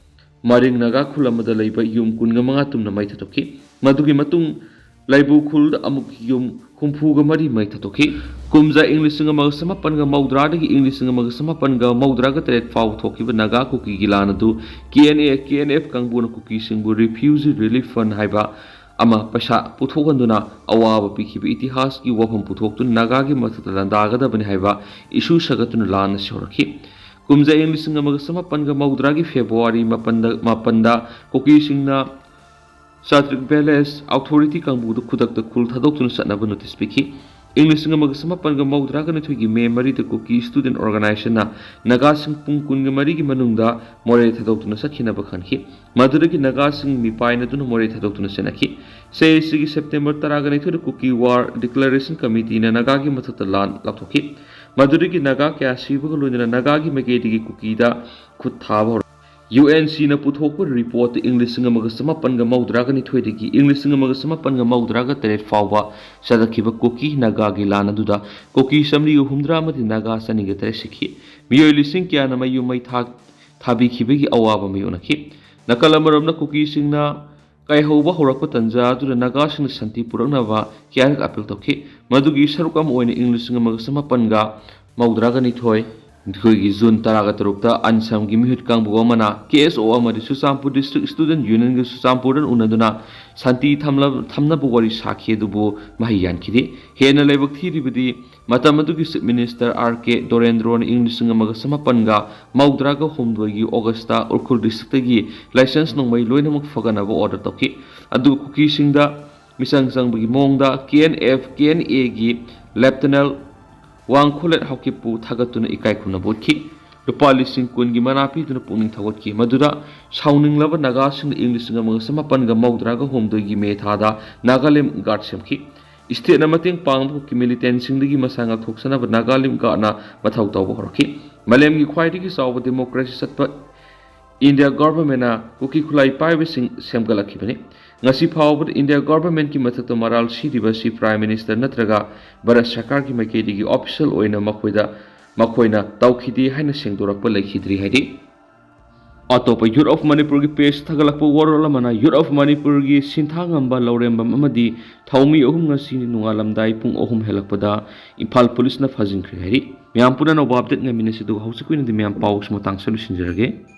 ꯃꯔꯤꯡ ꯅꯥꯒꯥ ꯈꯨꯜ ꯑꯃꯗ ꯂꯩꯕ ꯌꯨꯝ ꯀꯨꯟꯒ ꯃꯉꯥ ꯇꯨꯝꯅ ꯃꯩ ꯊꯥꯗꯣꯛꯈꯤ꯫ ꯃꯗꯨꯒꯤ ꯃꯇꯨꯡ ꯂꯩꯕꯨ ꯈꯨꯜꯗ ꯑꯃꯨꯛ ꯌꯨꯝ ꯍꯨꯝꯐꯨꯒ ꯃꯔꯤ ꯃꯩ ꯊꯥꯗꯣꯛꯈꯤ꯫ ꯀꯨꯝꯖꯥ ꯏꯪ ꯂꯤꯁꯤꯡ ꯑꯃꯒ ꯆꯃꯥꯄꯟꯒ ꯃꯧꯗ꯭ꯔꯥꯗꯒꯤ ꯏꯪ ꯂꯤꯁꯤꯡ ꯑꯃꯒ ꯆꯃꯥꯄꯟꯒ ꯃꯧꯗ꯭ꯔꯥꯒ ꯇꯔꯦꯠ ꯐꯥꯎꯕ ꯊꯣꯛꯈꯤꯕ ꯅꯥꯒꯥ ꯀꯨꯀꯤꯒꯤ ꯂꯥꯟ ꯑꯗꯨ K N A, K N F ꯀꯥꯡꯕꯨꯅ ꯀꯨꯀꯤꯁꯤꯡꯕꯨ ꯔꯤꯐ꯭ꯌꯨꯖꯤ ꯔꯤꯂꯤꯐ ꯐꯟ ꯍꯥꯏꯕ ꯑꯃ ꯄꯩꯁꯥ ꯄꯨꯊꯣꯛꯍꯟꯗꯨꯅ ꯑꯋꯥꯕ ꯄꯤꯈꯤꯕ ꯏꯇꯤꯍꯥꯁꯀꯤ ꯋꯥꯐꯝ ꯄꯨꯊꯣꯛꯇꯨꯅ ꯅꯥꯒꯥꯒꯤ ꯃꯊꯛꯇ ꯂꯥꯟꯗꯥꯒꯗꯕꯅꯤ ꯍꯥꯏꯕ ꯏꯁꯨ ꯁꯥꯒꯠꯇꯨꯅ ꯂꯥꯟ ꯑꯁꯤ ꯍꯧꯔꯛꯈꯤ꯫ ꯀꯨꯝꯖꯥ ꯏꯪ ꯂꯤꯁꯤꯡ ꯑꯃꯒ ꯆꯃꯥꯄꯟꯒ ꯃꯧꯗ꯭ꯔꯥꯒꯤ ꯐꯦꯕ꯭ꯔꯨꯋꯥꯔꯤ ꯃꯥꯄꯟꯗ, ꯃꯥꯄꯟꯗ ꯀꯨꯀꯤꯁꯤꯡꯅ ꯆꯥꯇ꯭ꯔꯤꯛ ꯚꯤꯂꯦꯖ ꯑꯣꯊꯣꯔꯤꯇꯤ ꯀꯥꯡꯕꯨꯗ ꯈꯨꯗꯛꯇ ꯈꯨꯜ ꯊꯥꯗꯣꯛꯇꯨꯅ ꯆꯠꯅꯕ ꯅꯣꯇꯤꯁ ꯄꯤꯈꯤ꯫ ꯏꯪ ꯂꯤꯁꯤꯡ ꯑꯃꯒ ꯆꯃꯥꯄꯟꯒ ꯃꯧꯗ꯭ꯔꯥꯒ ꯅꯤꯊꯣꯏꯒꯤ ꯃꯦ ꯃꯔꯤꯗ ꯀꯨꯀꯤ ꯁ꯭ꯇꯨꯗꯦꯟꯠ ꯑꯣꯔꯒꯅꯥꯏꯖꯦꯁꯟꯅ ꯅꯥꯒꯥꯁꯤꯡ ꯄꯨꯡ ꯀꯨꯟꯒ ꯃꯔꯤꯒꯤ ꯃꯅꯨꯡꯗ ꯃꯣꯔꯦ ꯊꯥꯗꯣꯛꯇꯨꯅ ꯆꯠꯈꯤꯅꯕ ꯈꯟꯈꯤ꯫ ꯃꯗꯨꯗꯒꯤ ꯅꯥꯒꯥꯁꯤꯡ ꯃꯤꯄꯥꯏꯅꯗꯨꯅ ꯃꯣꯔꯦ ꯊꯥꯗꯣꯛꯇꯨꯅ ꯆꯦꯟꯅꯈꯤ꯫ ꯆꯍꯤ ꯑꯁꯤꯒꯤ ꯁꯦꯞꯇꯦꯝꯕꯔ ꯇꯔꯥꯒ ꯅꯤꯊꯣꯏꯗ ꯀꯨꯀꯤ ꯋꯥꯔ ꯗꯤꯀ꯭ꯂꯥꯔꯦꯁꯟ ꯀꯃꯤꯇꯤꯅ ꯅꯥꯒꯥꯒꯤ ꯃꯊꯛꯇ ꯂꯥꯟ ꯂꯥꯎꯊꯣꯛꯈꯤ꯫ ꯃꯗꯨꯗꯒꯤ ꯅꯥꯒꯥ ꯀꯌꯥ ꯁꯤꯕꯒ ꯂꯣꯏꯅꯅ ꯅꯥꯒꯥꯒꯤ ꯃꯥꯏꯀꯩꯗꯒꯤ ꯀꯨꯀꯤꯗ ꯈꯨꯠ ꯊꯥꯕ ꯍꯧꯔꯛꯈꯤ꯫ ꯌꯨ ꯑꯦꯟ ꯁꯤꯅ ꯄꯨꯊꯣꯛꯄ ꯔꯤꯄꯣꯔꯠꯇ ꯏꯪ ꯂꯤꯁꯤꯡ ꯑꯃꯒ ꯆꯃꯥꯄꯟꯒ ꯃꯧꯗ꯭ꯔꯥꯒ ꯅꯤꯊꯣꯏꯗꯒꯤ ꯏꯪ ꯂꯤꯁꯤꯡ ꯑꯃꯒ ꯆꯃꯥꯄꯟꯒ ꯃꯧꯗ꯭ꯔꯥꯒ ꯇꯔꯦꯠ ꯐꯥꯎꯕ ꯆꯠꯊꯈꯤꯕ ꯀꯨꯀꯤ ꯅꯥꯒꯥꯒꯤ ꯂꯥꯟ ꯑꯗꯨꯗ ꯀꯨꯀꯤ ꯆꯥꯃꯔꯤꯒ ꯍꯨꯝꯗ꯭ꯔꯥ ꯑꯃꯗꯤ ꯅꯥꯒꯥ ꯆꯅꯤꯒ ꯇꯔꯦꯠ ꯁꯤꯈꯤ꯫ ꯃꯤꯑꯣꯏ ꯂꯤꯁꯤꯡ ꯀꯌꯥꯅ ꯃꯌꯨꯝ ꯃꯩ ꯊꯥ-, ꯊꯥꯕꯤꯈꯤꯕꯒꯤ ꯑꯋꯥꯕ ꯃꯥꯌꯣꯛꯅꯈꯤ꯫ ꯅꯥꯀꯜ ꯑꯃꯔꯣꯝꯗ ꯀꯨꯀꯤꯁꯤꯡꯅ ꯀꯥꯏꯍꯧꯕ ꯍꯧꯔꯛꯄ ꯇꯟꯖꯥ ꯑꯗꯨꯗ ꯅꯥꯒꯥꯁꯤꯡꯅ ꯁꯥꯟꯇꯤ ꯄꯨꯔꯛꯅꯕ ꯀꯌꯥꯔꯛ ꯑꯄꯤꯜ ꯇꯧꯈꯤ꯫ ꯃꯗꯨꯒꯤ ꯁꯔꯨꯛ ꯑꯃ ꯑꯣꯏꯅ ꯏꯪ ꯂꯤꯁꯤꯡ ꯑꯃꯒ ꯆꯃꯥꯄꯟꯒ ꯃꯧꯗ꯭ꯔꯥꯒ ꯅꯤꯊꯣꯏ, ꯑꯩꯈꯣꯏꯒꯤ ꯖꯨꯟ ꯇꯔꯥꯒ ꯇꯔꯨꯛꯇ ꯑꯟꯁꯝꯒꯤ ꯃꯤꯍꯨꯠ ꯀꯥꯡꯕꯨ ꯑꯃꯅ ꯀꯦ ꯑꯦꯁ ꯑꯣ ꯑꯃꯗꯤ ꯆꯨꯔꯆꯥꯟꯄꯨꯔ ꯗꯤꯁꯇ꯭ꯔꯤꯛ ꯁ꯭ꯇꯨꯗꯦꯟꯠ ꯌꯨꯅꯤꯌꯟꯒ ꯆꯨꯔꯆꯥꯟꯄꯨꯔꯗ ꯎꯅꯗꯨꯅ ꯁꯥꯟꯇꯤ ꯊꯝꯂ-, ꯊꯝꯅꯕ ꯋꯥꯔꯤ ꯁꯥꯈꯤ, ꯑꯗꯨꯕꯨ ꯃꯍꯩ ꯌꯥꯟꯈꯤꯗꯦ꯫ ꯍꯦꯟꯅ ꯂꯥꯏꯕꯛ ꯊꯤꯔꯤꯕꯗꯤ ꯃꯇꯝ ꯑꯗꯨꯒꯤ ꯆꯤꯐ ꯃꯤꯅꯤꯁꯇꯔ ꯑꯥꯔ ꯀꯦ ꯗꯣꯔꯦꯟꯗ꯭ꯔꯣꯅ ꯏꯪ ꯂꯤꯁꯤꯡ ꯑꯃꯒ ꯆꯃꯥꯄꯟꯒ ꯃꯧꯗ꯭ꯔꯥꯒ ꯍꯨꯝꯗꯣꯏꯒꯤ ꯑꯣꯒꯁꯇ ꯎꯈ꯭ꯔꯨꯜ ꯗꯤꯁꯇ꯭ꯔꯤꯛꯇꯒꯤ ꯂꯥꯏꯁꯦꯟꯁ ꯅꯣꯡꯃꯩ ꯂꯣꯏꯅꯃꯛ ꯐꯒꯠꯅꯕ ꯑꯣꯔꯗꯔ ꯇꯧꯈꯤ꯫ ꯑꯗꯨꯒ ꯀꯨꯀꯤꯁꯤꯡꯗ ꯃꯤꯆꯪ ꯆꯪꯕꯒꯤ ꯃꯑꯣꯡꯗ ꯀꯦ ꯑꯦꯟ ꯑꯦꯐ, ꯀꯦ ꯑꯦꯟ ꯑꯦꯒꯤ ꯂꯦꯞꯇꯅꯦꯟ ꯋꯥꯡꯈꯣꯂꯦꯠ ꯍꯥꯎꯀꯤꯞꯄꯨ ꯊꯥꯒꯠꯇꯨꯅ ꯏꯀꯥꯏ ꯈꯨꯝꯅꯕ ꯎꯠꯈꯤ꯫ ꯂꯨꯄꯥ ꯂꯤꯁꯤꯡ ꯀꯨꯟꯒꯤ ꯃꯅꯥ ꯄꯤꯗꯨꯅ ꯄꯨꯛꯅꯤꯡ ꯊꯧꯒꯠꯈꯤ꯫ ꯃꯗꯨꯗ ꯁꯥꯎꯅꯤꯡꯂꯕ ꯅꯥꯒꯥꯁꯤꯡꯅ ꯏꯪ ꯂꯤꯁꯤꯡ ꯑꯃꯒ ꯆꯃꯥꯄꯟꯒ ꯃꯧꯗ꯭ꯔꯥꯒ ꯍꯨꯝꯗꯣꯏꯒꯤ ꯃꯦ ꯊꯥꯗ ꯅꯥꯒꯥꯂꯦꯟ ꯒꯥꯔꯗ ꯁꯦꯝꯈꯤ꯫ ꯁ꯭ꯇꯦꯠꯅ ꯃꯇꯦꯡ ꯄꯥꯡꯕ ꯀꯨꯀꯤ ꯃꯤꯂꯤꯇꯦꯟꯠꯁꯤꯡꯗꯒꯤ ꯃꯁꯥ ꯉꯥꯛꯊꯣꯛꯆꯅꯕ ꯅꯥꯒꯥꯂꯦꯟ ꯒꯥꯔꯗꯅ ꯃꯊꯧ ꯇꯧꯕ ꯍꯧꯔꯛꯈꯤ꯫ ꯃꯥꯂꯦꯝꯒꯤ ꯈ꯭ꯋꯥꯏꯗꯒꯤ ꯆꯥꯎꯕ ꯗꯦꯃꯣꯀ꯭ꯔꯦꯁꯤ ꯆꯠꯄ ꯏꯟꯗꯤꯌꯥ ꯒꯚꯔꯟꯃꯦꯟꯠꯅ ꯀꯨꯀꯤ ꯈꯨꯠꯂꯥꯏ ꯄꯥꯏꯕꯁꯤꯡ ꯁꯦꯝꯒꯠꯂꯛꯈꯤꯕꯅꯤ꯫ ꯉꯁꯤ ꯐꯥꯎꯕꯗ ꯏꯟꯗꯤꯌꯥ ꯒꯚꯔꯟꯃꯦꯟꯠꯀꯤ ꯃꯊꯛꯇ ꯃꯔꯥꯜ ꯁꯤꯔꯤꯕ ꯑꯁꯤ ꯄ꯭ꯔꯥꯏꯝ ꯃꯤꯅꯤꯁꯇꯔ ꯅꯠꯇ꯭ꯔꯒ ꯚꯥꯔꯠ ꯁꯔꯀꯥꯔꯒꯤ ꯃꯥꯏꯀꯩꯗꯒꯤ ꯑꯣꯐꯤꯁꯤꯌꯦꯜ ꯑꯣꯏꯅ ꯃꯈꯣꯏꯗ, ꯃꯈꯣꯏꯅ ꯇꯧꯈꯤꯗꯦ ꯍꯥꯏꯅ ꯁꯦꯡꯗꯣꯔꯛꯄ ꯂꯩꯈꯤꯗ꯭ꯔꯤ ꯍꯥꯏꯔꯤ꯫ ꯑꯇꯣꯞꯄ ꯌꯨꯠ ꯑꯣꯐ ꯃꯅꯤꯄꯨꯔꯒꯤ ꯄꯦꯖ ꯊꯥꯒꯠꯂꯛꯄ ꯋꯥꯔꯣꯜ ꯑꯃꯅ, ꯌꯨꯠ ꯑꯣꯐ ꯃꯅꯤꯄꯨꯔꯒꯤ ꯁꯤꯟꯊꯥ ꯉꯝꯕ ꯂꯧꯔꯦꯝꯕꯝ ꯑꯃꯗꯤ ꯊꯧꯃꯤ ꯑꯍꯨꯝ ꯉꯁꯤ ꯅꯣꯡꯉꯥꯜꯂꯝꯗꯥꯏ ꯄꯨꯡ ꯑꯍꯨꯝ ꯍꯦꯜꯂꯛꯄꯗ ꯏꯝꯐꯥꯜ ꯄꯨꯂꯤꯁꯅ ꯐꯥꯖꯤꯟꯈ꯭ꯔꯦ ꯍꯥꯏꯔꯤ꯫ ꯃꯌꯥꯝ ꯄꯨꯝꯅꯃꯛ ꯑꯞꯗꯦꯠ ꯉꯥꯏꯃꯤꯟꯅꯁꯤ, ꯑꯗꯨꯒ ꯍꯧꯖꯤꯛꯀꯤ ꯑꯣꯏꯅꯗꯤ ꯃꯌꯥꯝ ꯄꯥꯎꯁꯤ ꯃꯇꯥꯡꯁꯤꯗ ꯂꯣꯏꯁꯤꯟꯖꯔꯒꯦ꯫